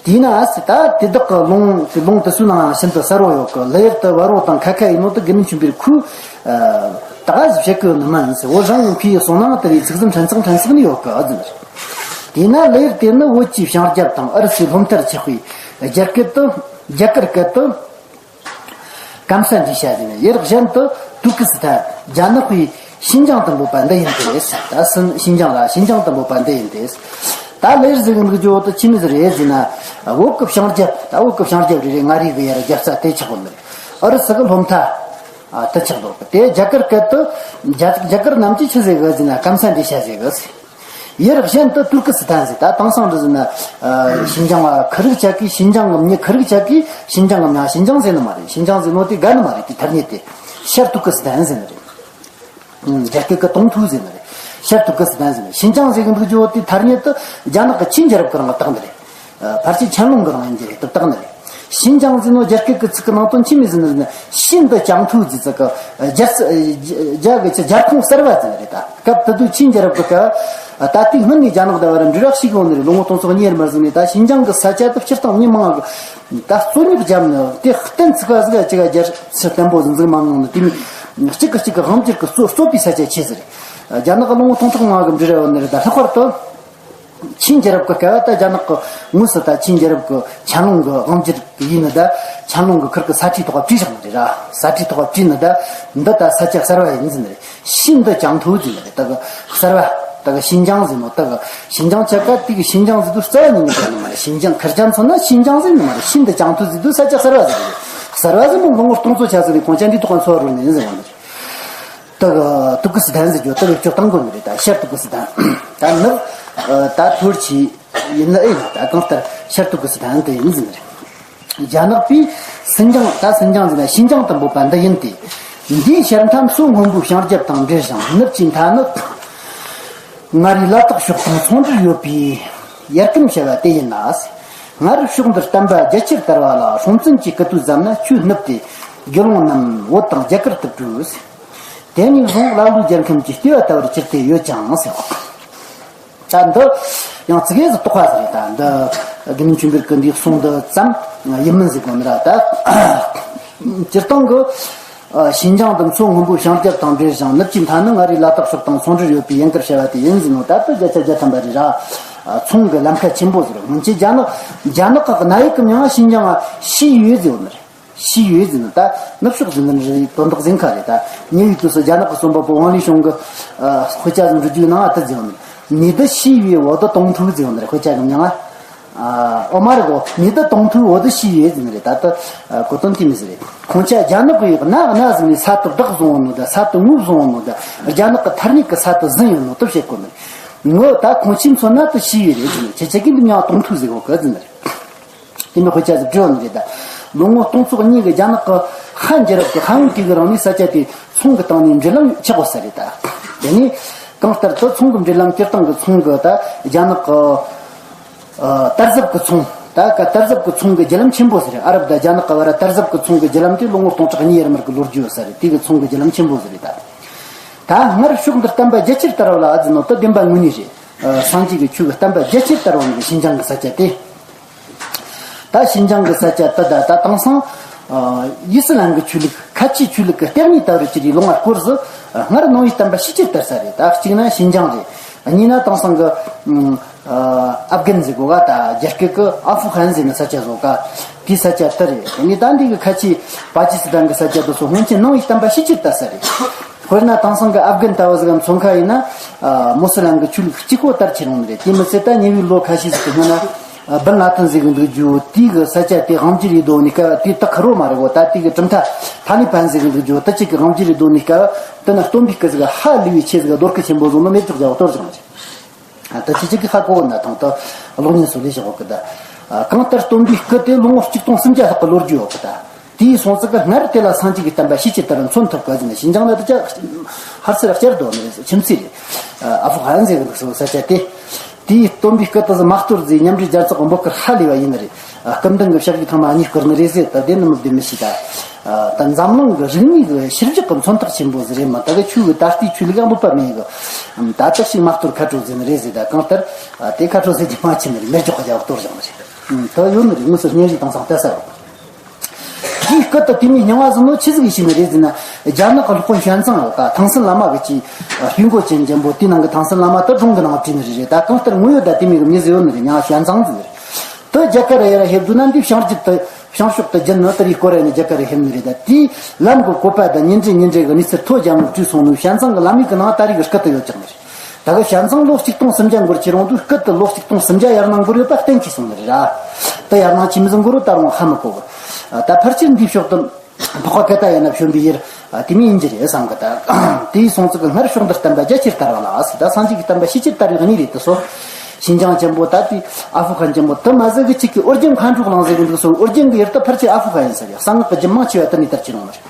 གི། དེས་ན་ཟེར། ད་དེ་དག་གི་ལུང་དེ་ལུང་དེ་ཚོའི་ནང་ཡང་ཤིན་ཏུ་གསལ་བོ་ཡོད་གི། ལེ་ཡར་དེ་བ་རོ་དང་ཁ་ཁ་ཡིན་ནོ་དེ་དགེ་འདུན་ཆོས་འཕེལ་ཁོས་ད་ག་ཟིག་བཤད་གི་ཡོད་ནི་མིན་ཟེར། བོད་རང་གི་མཁས་པའི་གསུང་ནང་དེ་རིགས་ཚིག་ཟིན་ཕྲན་ཚེགས་ཕྲན་ཚེགས་ནས་ཡོད་གི་ཨ་ཟེར། དེས་ན་ལེ་ཡར་དེ་ནི་བོད་ཀྱི་བྱང་རྒྱབ་དང་ཨུ་རུ་སུའི་ལྷོ་མཐར་ཆགས་པའི་རྒྱ་སྐད་དུ་རྒྱ་གར་སྐད་དུ་ཀམ་ས་འདི་ཤ་ཟེར་ནས། ཡུལ་གཞན་དུ་ཏུར་ཀི་སི་ཐན། རྒྱ་ནག་པའི་ཤིན་ཅང་དུ་འབོད་པ་འདི་ཡིན་ཏེ། ད་སིན་ཤིན་ཅང་ལ་ཤིན་ཅང་དུ་འབོད་པ་འདི་ཡིན་ཏེ། ད་ལེ་ཡར་ཟེར་གི་འདུག་རྒྱུ་དེ་ཆི་མོ་ཟིག་རེད་ཟེར་ན། བོད་ཀྱི་བྱང་རྒྱབ། ད་བོད་ཀྱི་བྱང་རྒྱབ་རེ་རེ་མངའ་རིས་གི་ཡར་རྒྱབ་ས་དེ་ཆགས་པ་མེད། ཨུ་རུ་སུ་གི་ལྷོ་མཐའ་དེ་ཆགས་འདུག་དེ་རྒྱ་གར་སྐད་དུ་རྒྱ་རྒྱ་གར་རྣམས་ཀྱིས་ཆི་ཟེར་གི་ཟེར་ན་ཀམ་ས་འདི་ཤ་ཟེར་གི་ཟེར། ཡུལ་གཞན་དུ་ཏུར་ཀི་སི་ཐན་ཟེར། ད་དེང་སང་འདི་ཟེར་ན། ཨ་ཤིན་ཅང་བ་ཁི་རིག་ཅག་གིས། ཤིན་ཅང་གི་མྱི་ཁི་རིག་ཅག་གིས་ཤིན་ཅང་གི་མྱིང་ཤིན་ཅང་ཟེར་ནི་མ་རེད། ཤིན་ཅང་ཟེར་ནོ་དེ་དགའ་ནི་མ་རེད། དེ་ཐ་སྙད་དེ་ཤར་ཏུར་ཀི་སི་ཐན་ཟེར་ནི་རེད། ཨང་། རྒྱ་སྐད་ཀྱི་ཏུང་ཐུའུ་ཟེར་ནི་རེད། ཤར་ཏུར་ཀི་སི་ཐན་ཟེར་ནི་རེད། ཤིན་ཅང་ཟེར་གི་འདུག་རྒྱུ་དེ་ཐ་སྙད་དེ་རྒྱ་ནག་གི་ཆིན་རྒྱལ་རབས་ཀྱི་རིང་ལ་བཏགས་ནི་རེད། ཨ་ཕལ་ཆེར་ཆན་ལུང་གི་རིང་ཡིན་རྒྱུ་རེད། དེ་བཏགས་ནི་རེད། ཤིན་ཅང་ཟེར་ནོ་རྒྱ་སྐད་ཀྱི་ཚིག་གི་ནང་དོན་ཆི་མོ་ཟེར་ནི་ཟེར་ན། ཤིན་དེ་ཅང་ཐུའུ་ཟེར་ཚིག་གི་རྒྱ་རྒྱ་གི་ཆི་རྒྱལ་ཁོངས་གསར་བ་ཟེར་ནི་རེད། ད་སྐབས་དེ་དུས་ཆིན་རྒྱལ་རབས་ཀྱི་སྐབས། ད་ལྟའི་སྔོན་ནས་རྒྱ་ནག་དང་བར་འབྲེལ་བ་ཞིག་ཡོང་ནི་རེད། ལོ་ངོ་སྟོང་ཚོ་གཉིས་རེ་མར་ཟིན་ནས། ད་ཤིན་ཅང་གི་ས་ཆ་དེ་སྤྱིར་བཏང་མི་མང་གིས་ད་རྩོད་རྙོག་བརྒྱབ་ནས། དེ་གཏན་ཚིགས་པ་ཟིག་ག་ཅིག་ག་རྒྱལ་སྲིད་བརྟན་པོ་ཟིག་འཛིན་མ་མྱོང་ནི། དེ་མིན་གཅིག་གིས་གཅིག་གི་དབང་སྒྱུར་གི་རྩོད་རྩོད་པའི་ས་ཆ་ཆེ་ཟེར། རྒྱ་ནག་གི་ལོ་ངོ་སྟོང་ཕྲག་ལྔ་གི་འབྲི་ར་ཡོད་ནི་རེད། ད་ལྷག་པར་དུ་ཆིན་རྒྱལ་རབས་ཀྱི་སྐབས་ད་རྒྱ་ནག་གི་དངོས་སུ་ད་ཆིན་རྒྱལ་རབས་ཀྱི་ཆན་ལུང་གི་དབང་སྒྱུར་ཡིན་ནི། ད་ཆན་ལུང་གི་ཁུར་གི་ས་ཁྲའི་ཐོག་བྲིས་བཞག་ནི་རེད་ར། ས་ཁྲའི་ཐོག་བྲིས་ནི་ད་འདི་ད་ས་ཆ་གསར་བ་ཡིན་ཟིན་ནི་རེད། ཤིན་ཏུ་ཅང་ཐུའུ་ཟེར་ནི་རེད། ད་གི་གསར་བ། ད་གི་ཤིན་ཅང་ཟེར་ནོ། ད་གི་ཤིན་ཅང་ཆ་ག་དེ་གི་ཤིན་ཅང་ཟེར་དུས་རྩ་བ་ཉིད་ནས་ཟེར་ནི་མ་རེད། ཤིན་ཅང་ཁུར་ཅང་མཚོན་ན་ཤིན་ཅང་ཟེར་ནི་མ་རེད། ཤིན་ཏུ་ཅང་ཐུའུ་ཟེར་དུས་ས་ཆ་གསར་བ་ཟེར་གི་རེད། གསར་བ་ཟེར་ནོ་ལོ་ངོ་སྟོང་ཚོ་ཆ་ཟེར་ནི་གོང་ཆ་འདི་ཐོག་ཁ་འཚོ་བ་རོལ་ནི་ཡིན་ཟེར་བ་ནི་རེད། ད་གི་ཏུ་ཀི་སི་ཐན་ཟེར་རྒྱུ་ད་གི་སྤྱིར་བཏང་གོ་ནི་རེད། ད་ཤར་ཏུ་ཀི་སི་ཐན། ད་ནི་ད་ཐུར་ཆི་ཡིན་ནི་ཨེ་ཡིན། ད་གང་ལྟར་ཤར་ཏུ་ཀི་སི་ཐན་དེ་ཡིན་ཟེར་ནི་རེད། རྒྱ་ནག་པས་སིན་ཅང་། ད་སིན་ཅང་ཟེར་ན་ཤིན་ཅང་དུ་འབོད་པ་འདི་ཡིན་ཏེ། འདིའི་ཤར་མཐའ་མཚོ་སྔོན་པོའི་བྱང་རྒྱབ་དང་འབྲེལ་ཞིང་ནུབ་ཀྱི་མཐའ་ནི་མངའ་རིས་ལ་དྭགས་ཕྱོགས་དང་མཚུངས་འབྲེལ་ཡོད་པའི་ཡར་ཀན་བྱ་བ་དེ་ཡིན་ལ། སྔར་ཕྱོགས་འདིར་བསྟན་པ་རྒྱ་ཆེར་དར་བ་ལ་སྲོང་བཙན་གྱི་སྐུ་དུས་ཙམ་ན་ཆུ་བསྣུབས་ཏེ་དགེ་སློང་རྣམས་བོད་དང་རྒྱ་གར་དུ་བྲོས། དེ་ནས་བཟུང་ཀླ་ཀློའི་རྒྱལ་ཁམས་ཀྱི་ལྟེ་བ་ལྟ་བུར་གྱུར་ཏེ་ཡོད་ཅིང་ཟེར། ད་འདི་ཡང་ཙི་གེ་ཟིག་དོགས་པ་ཟིག་རེད། ད་འདི་དགེ་འདུན་ཆོས་འཕེལ་གྱི་འདིའི་གསུང་འདི་ཙམ་ཡིན་མིན་ཟིག་གོ་ནི་ར། ད་སྤྱིར་བཏང་གི་ཨ་ཤིན་ཅང་དུ་མཚོ་སྔོན་པོའི་བྱང་རྒྱབ་དང་འབྲེལ་ཞིང་ནུབ་ཀྱི་མཐའ་ནི་མངའ་རིས་ལ་དྭགས་ཕྱོགས་དང་མཚུངས་འབྲེལ་ཡོད་པའི་ཡན་གར་བྱ་བ་དེ་ཡིན་ཟེར་ནོ། ད་ལྟ་བརྒྱ་ཆ་བརྒྱ་ཐམ་པ་རེད་ར། ཨ་ཚོང་གི་ལམ་ཁ་ཆེན་པོ་ཟིག་རེད། སྔོན་ཆད་རྒྱ་ནག་རྒྱ་ནག་གི་གནའ་ཡིག་གི་མིང་ང་ཤིན་ཅང་ང་ཤི་ཡོད་ཟེར་བ་ནི་རེད། ཤི་ཡོད་ཟེར་ན་ད་ནུབ་ཕྱོགས་ཟེར་ནི་རེད། དོན་དག་ཟིན་ཁ་རེད། ད་ཉེ་བའི་དུས་སུ་རྒྱ་ནག་གི་རྩོམ་པ་པོ་ཝང་ལི་ཤོང་གི་ཨ་དཔེ་ཆ་ཟིག་འབྲི་རྒྱུའི་ནང་ཨ་ད་ཟེར་བ་ནི། 你的细语我的冻土 ཟེར་བ་ནི་རེད། དཔེ་ཆ་གི་མིང་ང་ཨ་ཨོ་མ་རེད་གོ། 你的冻土我的细语 ཟེར་ནི་རེད། ད་ད་ཨ་གོ་དོན་དེ་མི་ཟེར་རེད། ཁོང་ཆ་རྒྱ་ནག་གི་ཡོད་ན་ན་ཟེར་ནི་ས་དུ་བདག་བཟུང་བ་ནོ། ད་ས་དུ་ངོ་བཟུང་བ་ནོ། ད་རྒྱ་ནག་གི་ཐར་ནི་གི་ས་དུ་ཟིན་ཡོད་ནོ་དུ་བཤད་གོ་ནི། ངོ་ད་ཁོང་ཆི་མཚོན་ན་དུ་ཤི་ཡོད་རེད་ཟེར་ནི། ཁྱེད་ཆ་གི་འདི་མྱང་ཏོང་ཐུ་ཟེར་གོ་གི་ཟེར་ནི་རེད། དེ་ནི་དཔེ་ཆ་ཟིག་བྲིས་ནི་རེད། ད་ལོ་ངོ་སྟོང་ཚོ་གཉིས་ཀྱི་རྒྱ་ནག་གི་ཧན་རྒྱལ་རབས་ཀྱི་ཧན་ཡུལ་དེ་གི་རིང་ནས་ས་ཆ་དེ་ཚོང་གི་སྟེང་ནས་འབྲེལ་ལམ་ཆགས་གོ་ས་རེད། ད་དེ་ནས་གང་ལྟར་དུ་ཚོང་གི་འབྲེལ་ལམ་སྤྱིར་བཏང་གི་ཚོང་གི་ད་རྒྱ་ནག་གི་ཨ་དར་ཟབ་ཀྱི་ཚོང་། ད་ག་དར་ཟབ་ཀྱི་ཚོང་གི་རྒྱུ་ལམ་ཆེན་པོ་ཟེར། ཨ་རབ་དང་རྒྱ་ནག་གི་བར་དར་ཟབ་ཀྱི་ཚོང་གི་རྒྱུ་ལམ་དེ་ལོ་ངོ་སྟོང་ཕྲག་གཉིས་ཡར་མར་གྱི་ལོ་རྒྱུས་ཡོད་ས་རེད། དེ་གི་ཚོང་གི་རྒྱུ་ལམ་ཆེན་པོ་ཟེར་རེད། ད་ད་སྔར་ཕྱོགས་འདིར་བསྟན་པ་རྒྱ་ཆེར་དར་བ་ལ་ཨ་ཟེར་ནོ་དུ་བདེན་པ་དངོས་གནས་རེད། ཨ་སངས་རྒྱས་ཀྱི་ཆོས་ཀྱི་བསྟན་པ་རྒྱ་ཆེར་དར་བ་ནི་ཤིན་ཅང་གི་ས་ཆ་དེ། ད་ཤིན་ཅང་གི་ས་ཆ་དེ་ད་ད་དེང་སང་ཨ་ཡི་སི་ལམ་གྱི་ཆོས་ལུགས་ཁ་ཆེའི་ཆོས་ལུགས་ཀྱི་ལྟེ་གནས་ལྟ་བུར་གྱུར་པའི་ལོ་ལྔ་སྐོར་ཟིག་སྔར་ནང་པའི་བསྟན་པ་ཤས་ཆེར་དར་ས་རེད། ད་གཅིག་ན་ཤིན་ཅང་རེད། གཉིས་ན་དེང་སང་གི་ཨ་ཨབ་གྷན་ཟེར་གོ་ག་ད་རྒྱ་སྐད་ཀྱི་ཨ་ཧྥུ་ཧན་ཟེར་ནི་ས་ཆ་བཟོ་ག་དེའི་ས་ཆ་དེ་རེད། ངས་ད་འདི་གི་ཁ་ཆེའི་པ་ཀི་སི་ཐན་གྱི་ས་ཆ་དེ་ཚོ་སྔོན་ཆད་ནང་པའི་བསྟན་པ་ཤས་ཆེར་དར་ས་རེད། དཔེར་ན་དེང་སང་གི་ཨབ་གྷན་ལྟ་བུ་ཟིག་གམ་མཚོན་ཁ་ཡིན་ན། ཨ་མུ་སི་ལམ་གྱི་ཆོས་ལུགས་གཅིག་པོ་དར་ཁྱེར་ཡོང་ནི་རེད། དེ་མི་ཚད་ད་ཉེ་བའི་ལོ་ཁ་ཤས་ཟིག་གི་སྔོན་ན་ཨ་བན་ལ་ཏན་ཟེར་གི་འདུག་རྒྱུ་དེ་གི་ས་ཆ་དེ་དབང་སྒྱུར་ཡེ་དོ་ནི་སྐབས་དེ་ད་ཁ་རོ་མ་རེད་གོ། ད་དེ་གི་གྲུབ་མཐའ་ཐ་ནི་པན་ཟེར་གི་འདུག་རྒྱུ་ད་ཅིག་གི་དབང་སྒྱུར་ཡེ་དོ་ནི་སྐབས་དེ་ན་སྟོན་པའི་སྐུ་ཟིག་ཧ་ལས་པའི་ཆེ་ཟིག་ག་རྡོ་སྐུ་ཆེན་པོ་བཟུང་ནི་མེ་ཏོག་རྒྱ་བོ་གཏོར་བཞག་ནི་རེད། ད་ཁྱེད་ཅག་གིས་ཧ་གོ་གི་ན་ཐང་ད་གློག་བརྙན་སོགས་ལས་བཞག་གི་ད། གང་ལྟར་སྟོན་པའི་སྐུ་དེ་ལོ་ངོ་གཅིག་སྟོང་སུམ་བརྒྱ་ལྷག་གི་ལོ་རྒྱུས་ཡོད་གི་ད། དེའི་སོང་ཙི་གི་སྔར་དེ་ལ་སངས་རྒྱས་ཀྱི་བསྟན་པ་ཤས་ཆེར་དར་མཚོན་ཐུབ་གི་ཟེར་ན་ཤིན་ཅང་ལ་དེ་ཅག་ཧར་སེར་བསྐྱར་དོ་ནི་རེད། ཁྱིམ་མཚེས་རེད། ཨ་ཧྥུ་ཧན་ཟེར་གི་འདུག་སོ་ས་ཆ་དེ། དེའི་སྟོན་པའི་སྐུ་དེ་ཟིག་མ་གཏོར་ཟིག་མཉམ་འབྲེལ་རྒྱལ་ཚོགས་ཀྱི་འབོད་སྐུལ་ཧ་ལས་པ་ཡིན་ནི་རེད། སྐུ་མདུན་གྱི་ཕྱག་གི་ཐང་མ་གཉིས་བསྐོར་ནི་རེད་ཟེར། ད་དེ་ནི་མི་བདེ་མི་ཤེས་ད། ད་འཛམ་གླིང་གི་རིག་གནས་ཀྱི་ཤུལ་བཞག་གི་མཚོན་རྟགས་ཆེན་པོ་ཟིག་རེད་མ། ད་གི་ཆོས་ཀྱི་ད་ལྟའི་ཆོས་ལུགས་ཡང་ལུགས་པ་མེད་གི། ད་ལྟ་ཞིག་མ་གཏོར་ཁ་དྲོ་ཟེར་ནི་རེད་ཟེར། ད་གང་ལྟར་དེ་ཁ་དྲོ་ཟེར་གྱི་མ་ཕྱིན་ནི་རེད། མེར་འཇོག་གི་རྒྱ་གཏོར་བཞག་ནི་རེད། ད་ཡོད་ནི་རེད། དངོས་སུ་བརྙན་རིས་དེང་སང་བལྟས་ས་ཡོད། དེའི་སྐུ་དེ་དེ་མིན་སྙིང་བ་ཟིག་ནོ་ཆི་ཟིག་ཡིན་ནི་རེད་ཟེར་ན། རྒྱ་ནག་གི་སློབ་དཔོན་ཞོན་ཙང་ཡོད་ད། ཐང་སན་བླ་མ་གི་ཅི་སྤུས་འགོ་ཅན་ཅན་པོ་དེའི་ནང་གི་ཐང་སན་བླ་མ་ད་སྒྲུང་གི་ནང་བྲིས་ནི་རེད། ད་གང་ལྟར་དངོས་ཡོད་ད་དེ་མིན་གི་མྱི་ཟིག་ཡོད་ནི་རེད། མྱིང་ང་ཞོན་ཙང་ཟེར་ནི་རེད། དེ་རྒྱ་གར་ཡར་ཕེབས་དུས་ན་འདི་བྱང་རྒྱུད་དུ་བྱང་ཕྱོགས་དུ་བརྒྱུད་ནི་དེ་རིགས་སྐོར་ཡ་ནི་རྒྱ་གར་ཕེབས་ནི་རེད། ད་དེའི་ལམ་གི་བཀོད་པ་དང་ཉིན་རེ་ཉིན་རེ་གི་གནས་ཚུལ་ཐོ་རྒྱ་མོ་བྲིས་སོང་ནོ་ཞོན་ཙང་གི་བླ་མའི་གི་ནང་ད་རེས་གི་སྐུ་དེ་ཡོད་ཀྱག་ནི་རེད། ད་གི་ཞོན་ཙང་ལོ་གཅིག་སྟོང་སུམ་བརྒྱ་འགོར་ཁྱེར་ཡོང་དུས་སྐུ་དེ་ལོ་གཅིག་སྟོང་སུམ་བརྒྱ་ཡར་ནང་འགོར་ཡོད་པ་གཏན་འཁེལ་སོང་ནི་རེད་ར། ད་ཡར་ནང་ཆི་མོ་ཟིག་འགོར་རོ་ད་རུང་ཧ་མི་གོ་གི། ད་ཕལ་ཆེར་འདིའི་ཕྱོགས་དུ་འཕགས་པ་ཀ་ཏ་ཡ་ན་བྱོན་པའི་ཡུལ་དེ་མོ་ཡིན་གྱི་རེད་བསམ་གི། ད་དེའི་སོང་ཙི་གི་སྔར་ཕྱོགས་འདིར་བསྟན་པ་རྒྱ་ཆེར་དར་བ་ལ་ཟེར། ད་སངས་རྒྱས་ཀྱི་བསྟན་པ་ཤས་ཆེར་དར་བའི་གནས་རེད་དེ་སོ། ཤིན་ཅང་ཅན་པོ་ད་དེ་ཨ་ཧྥུ་ཧན་ཅན་པོ་དེ་མ་ཟད་གི་གཅིག་གི་ཨོ་རྒྱན་མཁའ་འགྲོ་གླིང་ཟེར་གི་འདུག་སོ། ཨོ་རྒྱན་གི་ཡུལ་ད་ཕལ་ཆེར་ཨ་ཧྥུ་ཧན་ཡིན་ས་རེད། གསང་སྔགས་ཀྱི་རྒྱུད་མང་ཆེ་བ་དེ་ནས་དར་གྱི་ཡོང་བ་རེད།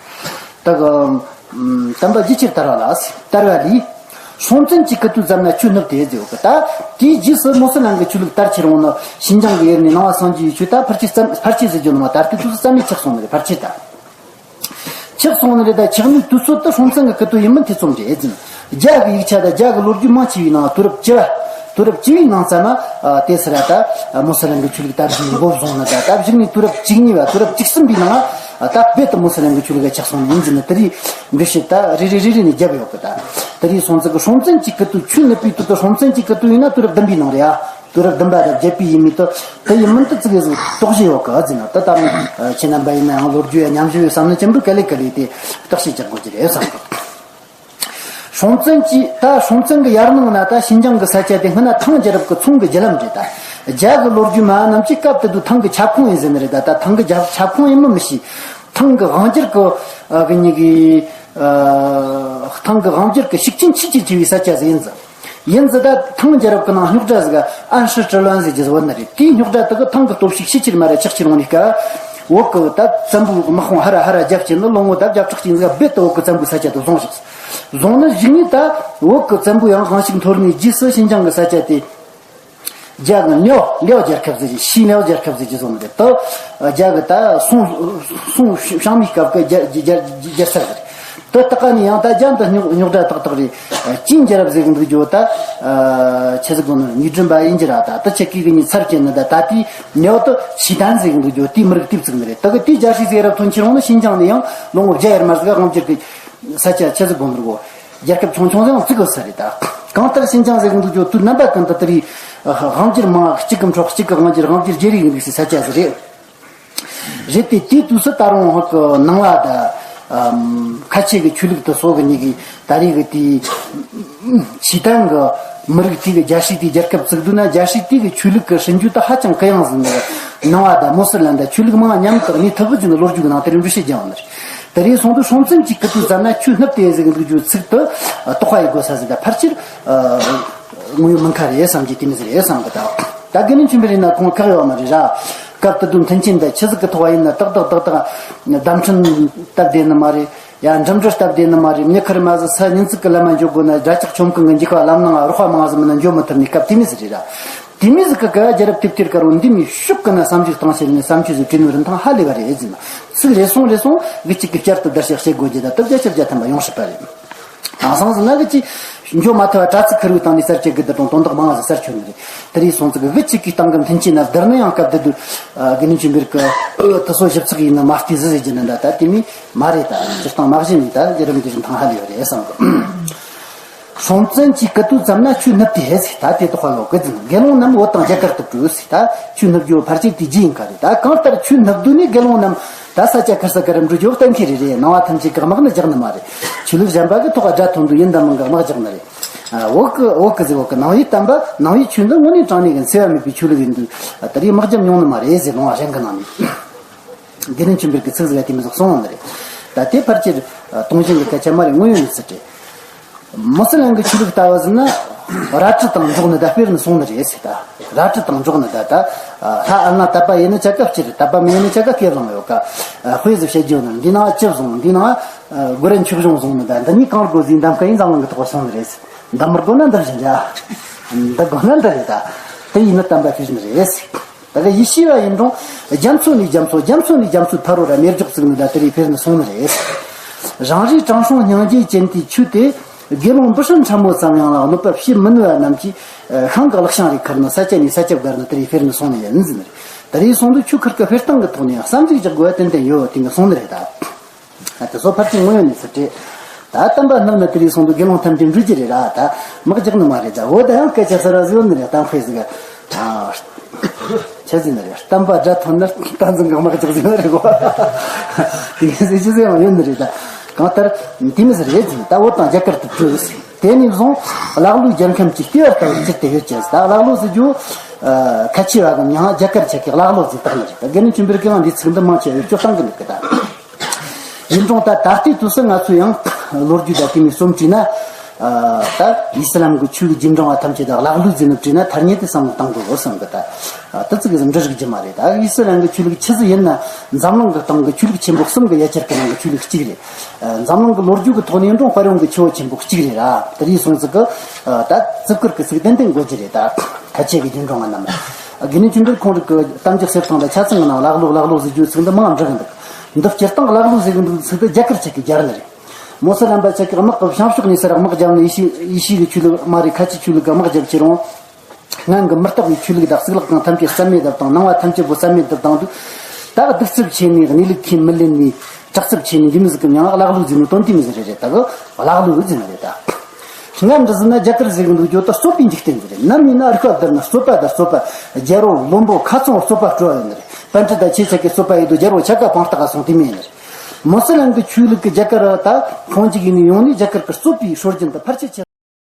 ད་གི་བསྟན་པ་རྒྱ་ཆེར་དར་བ་ལ་ཟེར། དར་བ་ལས། སྲོང་བཙན་གྱི་སྐུ་དུས་ཙམ་ན་ཆོས་བསྣུབས་ཏེ་ཟེར་གི། ད་དེའི་རྗེས་སུ་མུ་སི་ལམ་གྱི་ཆོས་ལུགས་དར་ཁྱེར་ཡོང་ནི་ཤིན་ཅང་གི་ཡུལ་ནས་ནང་པ་སངས་རྒྱས་ཀྱི་ཆོས་ད་ཕལ་ཆེར་ཙམ་ཕལ་ཆེར་ཟེར་རྒྱུ་ནི་མ། ད་ལྟའི་དུས་སུ་རྩ་མེད་ཆགས་སོང་ནི་རེད། ཕལ་ཆེར་ད། ཆགས་སོང་ནི་རེད། ད་ཆགས་ནི་དུས་ཚོད་དུ་སྲོང་བཙན་གྱི་སྐུ་དུས་ཡིན་མིན་ཐེ་ཚོམ་རེད་ཟེར། རྒྱ་གི་ཡིག་ཆ་དང་རྒྱ་གི་ལོ་རྒྱུས་མང་ཆེ་བའི་ནང་དུས་རབས་བཅུ་བ། དུས་རབས་བཅུ་བའི་ནང་ཙམ་ན་དེ་སི་ར་ད་མུ་སི་ལམ་གྱི་ཆོས་ལུགས་དར་རྒྱས་འགོ་བཟུང་ནི། ད་ད་གཞུག་ནས་དུས་རབས་བཅུ་གཉིས་པ་དུས་རབས་བཅུ་གསུམ་པའི་ནང་ ད་རྦད་དེ་མུ་སི་ལིམ་གྱི་ཆོས་ལུགས་ལ་ཆགས་སོང་ནི་ཡིན་ཟེར་ནས། དེ་རིང་འགྲེལ་བཤད་ད་རེ་རེ་རེ་རེ་ནས་བརྒྱབ་ཡོད་གི། ད་དེ་རིང་སོང་ཙང་གི་སྲོང་བཙན་གྱི་སྐུ་དུས་ཆོས་ནུབ་པའི་དུས་དེ། སྲོང་བཙན་གྱི་སྐུ་དུས་ཡིན་ན་དུས་རབས་བདུན་པའི་ནང་རེད་ཨ། དུས་རབས་བདུན་པ་དང་བརྒྱད་པའི་ཡས་མས་དེ། དེ་ཡིན་མིན་དེ་ཙི་གེ་ཟིག་དོགས་གཞི་ཡོད་གི་ཨ་ཟེར་ན། ད་ལྟ་ཁྱེད་རྣམ་པ་ཡིན་ན་ཡང་ལོ་རྒྱུས་ཡ་ཉམས་ཞིབ་ཡོད་བསམ་ན་ཅི་འདྲ་ག་ལེ་ག་ལེ་དེ་བརྟག་དཔྱད་རྒྱག་དགོས་ཀྱི་རེད་བསམ་གི། སྲོང་བཙན་གྱི་ད་སྲོང་བཙན་གྱི་ཡར་ནང་ན་ད་ཞིན་ཅང་གི་ས་ཆ་དེ་སྔོན་ན་ཐང་རྒྱལ་རབས་ཀྱི་ཚོང་གི་རྒྱུ་ལམ་རེད། ད་རྒྱ་གི་ལོ་རྒྱུས་མ་རྣམས་ཀྱིས་སྐབས་དེ་དུས་ཐང་གི་ཁྱབ་ཁོངས་ཡིན་ཟེར་ནི་རེད། ད་ད་ཐང་གི་རྒྱ་ཁྱབ་ཁོངས་ཡིན་མིན་མི་ཤེས། ཐང་གི་དབང་སྒྱུར་གྱི་ཨ་གི་ཉིད་ཀྱི་ཨ་ཐང་གི་དབང་སྒྱུར་གྱི་ཤུགས་རྐྱེན་ཆེས་ཆེ་ཆེ་བའི་ས་ཆ་ཟིག་ཡིན་ཟེར། ཡིན་ཟེར། ད་ཐང་རྒྱལ་རབས་ཀྱི་ནང་རྙོག་དྲ་ཟིག་ཨན་ཧྲི་ཀྲི་ལོན་ཟེར་གྱི་ཟིག་བོད་ན་རེད། དེའི་རྙོག་དྲ་དག་གི་ཐང་གི་སྟོབས་ཤུགས་ཤས་ཆེར་མ་ར་ཆག་ཆེར་འོང་ནས་ཀ། བོད་ཀྱི་ད་བཙན་པོའི་དམག་དཔུང་ཧ་ར་ཧ་ར་རྒྱབ་བྱས་ནས་ལོ་ངོ་ད་བརྒྱ་ཕྲག་གཅིག་ཟིག་རྦད་དེ་བོད་ཀྱི་བཙན་པོའི་ས་ཆ་དེ་བཟུང་བཞག་བཟུང་ནི་གཞུག་ནས་ད་བོད་ཀྱི་བཙན་པོ་ཡང་དབང་ཤུགས་འཐོར་ནས་རྗེས་སུ་ཞིན་ཅང་གི་ས་ཆ་དེ་རྒྱ་གི་ལེའོ་ལེའོ་རྒྱལ་ཁབ་ཟེར་གྱི། ཞི་ལེའོ་རྒྱལ་ཁབ་ཟེར་གྱི་བཟོ་ནི་རེད། ད་རྒྱ་གི་ད་སུང་སུང་ཞང་མིའི་སྐབས་ཀྱི་རྒྱལ་རྒྱལ་རྒྱལ་ས་རེད། ད་ད་ག་ནས་ཡང་ད་རྒྱ་འདི་རྙོག་རྙོག་དྲ་ཏག་ཏག་རེད། ཅིན་རྒྱལ་རབས་ཟེར་གི་འདུག་རྒྱུ་ད་ཆི་ཟིག་གོ་ནི་ཉིས་སྒྲིམ་པ་ཡིན་གྱི་ར། ད་ད་ཆི་གི་གི་ནི་ཚར་གྱི་ནི། ད་ད་དེའི་ལེའོ་ད་ཞི་ཐན་ཟེར་གི་འདུག་རྒྱུ་དེའི་མི་རིགས་དེ་བཙུགས་ནི་རེད། ད་གི་དེའི་རྒྱལ་སྲིད་ཟེར་རབས་ཐོན་ཁྱེར་འོང་ནི་ཞིན་ཅང་ནས་ཡང་ལོ་ངོ་བརྒྱ་ཡར་མར་ཟིག་དབང་སྒྱུར་གི་ས་ཆ་ཆི་ཟིག་གོ་ནི་རེད་གོ། རྒྱལ་ཁབ་ཆུང་ཆུང་ཟིག་བཙུགས་ཡོད་ས་རེད། ད་གང་ལྟར་ཞིན་ཅང་ཟེར་གི་འདུག་རྒྱུ་དུས་རྣམ་པ་ཀུན་ཏུ་དེ་རིང་དབང་སྒྱུར་མང་། གཅིག་གི་འཕྲོ་གཅིག་གི་དབང་སྒྱུར། དབང་སྒྱུར་བརྗེ་རེས་ཡིན་འདུག་སའི་ས་ཆ་ཟིག་རེད། རེད་དེ། དེའི་དུས་སུ་ད་རུང་ཧོ་གི་ནང་བ་ད་ཨམ་ཁ་ཆེ་གི་ཆོས་ལུགས་དེ་སོགས་གི་ཉིད་ཀྱི་ད་རེས་གི་དེའི་ཞི་ཐན་གི་མི་རིགས་དེ་གི་རྒྱལ་སྲིད་དེའི་རྒྱལ་ཁབ་བཙུགས་འདུག་ན། རྒྱལ་སྲིད་དེ་གི་ཆོས་ལུགས་གི་སྲིད་ཇུས་དེ་ཧ་ཅང་གུ་ཡངས་ཟིག་ནི་རེད། ནང་བ་ད་མུ་སི་ལིམ་ད་ཆོས་ལུགས་མང་མཉམ་དུ་གནས་ཐུབ་གི་ཟེར་ནི་ལོ་རྒྱུས་གི་ནང་དེ་རིང་འགྲེལ་བཤད་རྒྱག་ནི་རེད། དེ་རིང་སོང་དུས་སྲོང་བཙན་གྱི་སྐུ་དུས་ཙམ་ན་ཆོས་བསྣུབས་ཏེ་ཟེར་གི་འདུག་རྒྱུ་ཚིག་དེ་ཨ་དོགས་པ་ཡོད་དགོས་ས་ཟིག་ད་ཕལ་ཆེར་ཨ་དངོས་ཡོད་མིན་ཁ་རེད་བསམ་གྱི། དེ་མི་ཟེར་རེད་བསམ་གི། ད་ད་དགེ་འདུན་ཆོས་འཕེལ་ཡིན་ན་ཁོང་ཁག་ཡོད་མ་རེད་ར། སྐབས་དེ་དུས་མཐུན་རྐྱེན་འདི་ཆི་ཟིག་གི་ཐོག་ཡིན་ན་ཏག་ཏག་ཏག་ཏག་བརྡ་འཕྲིན་སྟབས་བདེ་ནི་མ་རེད། ཡང་འགྲིམ་འགྲུལ་སྟབས་བདེ་ནི་མ་རེད། མྱི་ཁེར་མ་ཟིག་ས་ཉིན་ཚིག་གི་ལམ་མ་འགྱོ་དགོས་ན། དགྲ་ཇག་ཆོམ་གང་གི་འཇིགས་པ་ལམ་ནང་རོགས་པ་མང་ཟིག་མིན་ན་འགྱོ་མི་ཐུབ་ནི་སྐབས་དེ་མི་ཟིག་རེད་ར། དེ་མི་ཟིག་གི་ཀ་རྒྱལ་རབས་དེབ་ཐེར་དཀར་བོ་འདི་མི་ཤུགས་ཀུན་ན་བསམ་གཞིག་བཏང་བྱས་ནས་བསམ་ཚུལ་ཟིག་བྲིས་ནོ་རིན་ཐང་ཧ་ལས་པ་རེད་ཟེར་ན། ཚིག་རེ་ཟུང་རེ་ཟུང་གི་གཅིག་གི་བསྐྱར་དུ་བརྡར་ཤ་བྱེད་དགོས་རྒྱུ་ད་སྟབས་བརྒྱ་ཆ་བརྒྱ་ཐམ་པ་ཡོང་སྲིད་པ་རེད། དེང་སང་ཟིན་ན་གི་ཅི་འཇོག་མ་ཐུབ་པ་དྲ་ཚིགས་ཁུར་བའི་སྟེང་ནས་གསར་བཅད་གི་དེ་དང་དོན་དག་མང་ཟིག་གསར་ཆོད་ནི་རེད། དེ་རིང་སོང་ཙིག་གི་གི་ཅིག་གི་སྟེང་གི་མཐུན་རྐྱེན་ན་བསྡུར་ན་ཡང་སྐབས་དེ་དུས་དགེ་འདུན་ཆོས་འཕེལ་གི་དེ་ཚོ་ཞིབ་ཚགས་ཡིན་ན་མ་བལྟས་ཟིག་ཟེར་གྱི་ནི་འདྲ། ད་དེ་མི་མ་རེད། ད་སྤྱིར་བཏང་མ་གཞི་ནས་ད་རྒྱལ་རབས་འདི་རིན་ཐང་ཧ་ལས་པ་རེད་བསམ་གི། སྲོང་བཙན་གྱི་སྐུ་དུས་ཙམ་ན་ཆོས་བསྣུབས་ཏེ་ཟེར། ད་དེ་དོགས་པ་ཡོད་གི་ཟིན། དགེ་སློང་རྣམས་བོད་དང་རྒྱ་གར་དུ་བྲོས་ཟེར། ད་ཆོས་བསྣུབས་རྒྱུ་ཕལ་ཆེར་དེ་རྗེས་ཡིན་ཁ་རེད། ད་གང་ལྟར་ཆོས་བསྣུབས་དུས་ནས་དགེ་སློང་རྣམས་ད་ས་ཆ་ཁར་ས་ཁར་འགྲོ་རྒྱུ་གཏན་འཁེལ་རེ་རེད། ནང་བ་ཐམས་ཅད་ཀྱི་དམག་ནི་རྒྱག་ནི་མ་རེད། ཆོས་ལུགས་གཞན་པ་གི་ཐོག་དགྲ་ཐོན་དུས་ཡིན་དང་མིན་གི་དམག་རྒྱག་ནི་རེད། ཨ་བོད་གི་བོད་གི་ཟེར། བོད་གི་ནང་བའི་བསྟན་པ་ནང་བའི་ཆོས་འདི་དངོས་གནས་དྲང་གནས་གི་འཚེ་བ་མེད་པའི་ཆོས་ལུགས་ཡིན་དུས། ཨ་དེ་རིང་དམག་རྒྱབ་མྱོང་ནི་མ་རེད་ཟེར། ལུང་བ་གཞན་གི་ནང་ནས། དགེ་འདུན་ཆོས་འཕེལ་གི་ཚིག་ཟིག་ལ་དེ་མི་ཟིག་གསུངས་ནི་རེད། ད་དེ་ཕལ་ཆེར་ཨ་དུང་ཞེན་གི་སྐད་ཆ་མ་རེད། དངོས་ཡོད་ནས་ཚུལ་རེད། མུ་སི་ལིམ་གི་ཆོས་ལུགས་ལྟ་བུ་ཟིན་ན་རལ་གྲི་དང་འགྲོགས་ནི་ད་སྤེལ་ནི་སོང་ནི་རེད་ཟེར། ད་རལ་གྲི་དང་འགྲོགས་ནི་ད་ད་ལྷ་ཨ་ལྔ་དད་པ་ཡིན་ནི་ཆ་ག་སྤྱིར། དད་པ་མེད་ནི་ཆ་ག་སྐེ་ལང་ཡོད་ཀ། དཔེ་ཟིག་བཤད་རྒྱུ་ནི་འདི་ནང་ལྕེབ་བཟུང་། འདི་ནང་སྒོ་ར་མཆོད་གཞུང་བཟུང་ནི་ད། འདི་གཉིས་གང་དགོས་ཟིན་འདམ་ཁ་ཡིན་འཛམ་གླིང་གི་ཐོག་སོང་ནི་རེད། འདི་མི་དགོས་ན་འདི་བཞིན་ར། འདི་དགོས་ན་འདི་རེད། ད་དེ་ཡིན་ན་དམ་པ་ཤེས་ནི་རེད། ད་ག་ཡེ་ཤེས་པ་ཡིན་རུང་རྒྱ་མཚོ་ནས་རྒྱ་མཚོ། རྒྱ་མཚོ་ནས་རྒྱ་མཚོའི་ཕ་རོལ་ར་མེ་སྒྱོགས་བཙུགས་ནི་ད་དེ་རིང་སྤེལ་ནི་སོང་ནི་རེད། རང་རེའི་དྲང་སྲོང་སྙིང་རྗེ་ཅན་དེའི་ཆོས་དེ་དགེ་སློང་འབུ་སྲིན་ཕྲ་མོ་ཙམ་ཡང་ལ་གནོད་པ་བྱེད་མི་ནུས་པ་རྣམས་ཀྱིས་ཤིང་གི་ལག་ཤིང་རེ་ཁུར་ནས་ས་ཆ་ནས་ས་ཆ་བརྒལ་ནས་དེ་རིང་སྤེལ་ནི་སོང་ནི་ཡིན་ཟེར་ནི་རེད། དེ་རིང་སོང་དུས་ཆོས་ཁུར་གི་སྤེལ་སྟངས་ཀྱི་ཐོག་ནས་བསམ་གཞིག་རྒྱག་དགོས་པ་ཏན་ཏན་ཡོད། དེ་ནི་སོང་ནི་རེད་ད། ཨ་དེ་ཚོ་ཕལ་ཆེར་དངོས་ཡོད་གནས་ཚུལ་རེད། ད་བསྟན་པ་བསྣུབས་ནས་དེ་རིང་སོང་དུས་དགེ་སློང་ཐམས་ཅད་འགྲོ་རྒྱུ་རེད་ར། ད་དམག་རྒྱག་ནི་མ་རེད། ད་འོ་ད་ཡང་སྐད་ཆ་ཟེར་བ་ཟིག་ཡོད་ནི་རེད། གཏམ་དཔེ་ཟིག་ཨ་ཆི་ཟེར་ནི་རེད། བསྟན་པ་དགྲ་ཐོན་ན་བསྟན་འཛིན་གྱི་དམག་རྒྱག་ཟེར་ནི་རེད་གོ། དེ་ག་ཟེར་ཆི་ཟེར་ཡང་ཡོད་ནི་རེད། ད་གང་ལྟར་དེ་མི་ཟེར་རེད་ཟེར། ད་བོད་དང་རྒྱ་གར་དུ་བྲོས་ཟེར། དེ་ནས་བཟུང་ཀླ་ཀློའི་རྒྱལ་ཁམས་ཀྱི་ལྟེ་བར་ལྟ་བུར་གྱུར་ཏེ་ཡོད་ཅེས། ད་ཀླ་ཀློ་ཟེར་རྒྱུ་ཨ་ཁ་ཆེ་བ་གི་མིང་རྒྱ་གར་ཆ་གི་ཀླ་ཀློ་ཟེར་བཏགས་ནི་རེད། ད་དགེ་འདུན་ཆོས་འཕེལ་གི་ཡང་འདི་ཚིག་འདི་མང་ཆེ་བ་བེད་སྤྱོད་བཏང་གི་འདུག་གི། ད་ཡིན་རུང་ད་ད་ལྟའི་དུས་སུ་ང་ཚོས་ཡང་ལོ་རྒྱུས་དང་དེ་མིན་རྩོམ་བྲིས་ན། ཨ་ད་ཨི་སི་ལམ་གྱི་ཆོས་ལུགས་རྗེས་འབྲང་བ་ཐམས་ཅད་ད་ཀླ་ཀློ་ཟེར་ནི་བྲིས་ན་ཐ་སྙད་དེ་བསམ་བློ་བཏང་དགོས་བསམ་གི། ད་ཨ་དེ་ཙི་གི་ཟིག་འབྲི་རིགས་ཀྱི་མ་རེད། ད་ཨི་སི་ལམ་གྱི་ཆོས་ལུགས་ཆི་ཟིག་ཡིན་ན་འཛམ་གླིང་གི་སྟེང་གི་ཆོས་ལུགས་ཆེན་པོ་གསུམ་གི་ཡ་གྱལ་གྱི་ནང་གི་ཆོས་ལུགས་གཅིག་རེད། ཨ་འཛམ་གླིང་གི་ལོ་རྒྱུས་ཀྱི་ཐོག་ནས་འགྲོ་དཔལ་ཡོན་གྱི་ཆུ་བོ་ཆེན་པོ་གཅིག་རེད་ར། དེ་རིང་སོང་ཙི་གི་ཨ་ད་བརྩི་བཀུར་གྱི་ཚིག་ཏན་ཏན་དགོས་ཀྱི་རེད། ད་ཁ་ཆེ་གི་རྗེས་འབྲང་བ་རྣམས། དགེ་འདུན་ཆོས་འཕེལ་ཁོང་རིག་གི་གཏམ་རྒྱུད་གསེར་ཐང་ལ་ཆ་ཚང་གི་ནང་ཀླ་ཀློ་ཀླ་ཀློ་ཟེར་རྒྱུའི་ཚིག་འདི་མང་འབྲི་གི་འདུག་འདི་སྤྱིར་བཏང་ཀླ་ཀློ་ཟེར་གི་འདུག་ཚིག་འདི་རྒྱ་གར་ཆ་གི་སྦྱར་ནི་རེད། མོ་སི་རམ་པ་ཆ་གི་དམག་གི་བྱང་ཕྱོགས་ནས་སར་དམག་བརྒྱབ་ནས་ཡེ་ཤེས་ཡེ་ཤེས་ཀྱི་ཆོས་ལུགས་མ་རེད། ཁ་ཆེ་ཆོས་ལུགས་ཀྱི་དམག་བརྒྱབ་ཀྱི་རུང་། སྔོན་གྱི་མི་རྟག་པའི་ཆོས་ལུགས་དང་གཙུག་ལག་ཁང་ཐམས་ཅད་རྩ་མེད་དུ་བཏང་། ནང་བ་ཐམས་ཅད་པོ་རྩ་མེད་དུ་བཏང་དུས། ད་གདུག་རྩུབ་ཆེ་ནས་གནས་ལུགས་ཁས་མི་ལེན་ནས་དྲག་རྩུབ་ཆེ་ནས་འདི་མི་ཟིག་གི་མྱང་ལ་བརླག་ལུགས་ཟིག་ནི་དོན་དེ་མི་ཟིག་རེད་རེད། ད་གི་བརླག་ལུགས་ཟིག་རེད་ད། སྔར་འདྲ་ཟིག་ན་རྒྱ་གར་ཟེར་གི་འདུག་རྒྱུ་ད་རྩོད་པའི་འཇིག་རྟེན་ཟིག་རེད། ནམ་ཡིན་ན་རིག་པ་བསྡུར་ན་རྩོད་པ་དང་རྩོད་པ། རྒྱལ་པོ་བློན་པོ་ཁ་ཚང་རྩོད་པ་སྤྲོ་ཡོད་ནི་རེད། པཎྜི་ཏ་ཆེ་ཆ་གི་རྩོད་པ་ཡིན་དུས་རྒྱལ་པོ་ཆ་ག་པང་རྟགས་སོང་དེ་མེད་ནི་རེད། མོ་སི་ལམ་གི་ཆོས་ལུགས་ཀྱི་རྒྱ་གར་ད་ཁོང་ཅིག་ཡིན་ནི་ཡོང་ནི་རྒྱ་གར་གི་རྩོད་པའི་སྲོལ་རྒྱུན་དུ་ཕལ་ཆེར་ཆེ།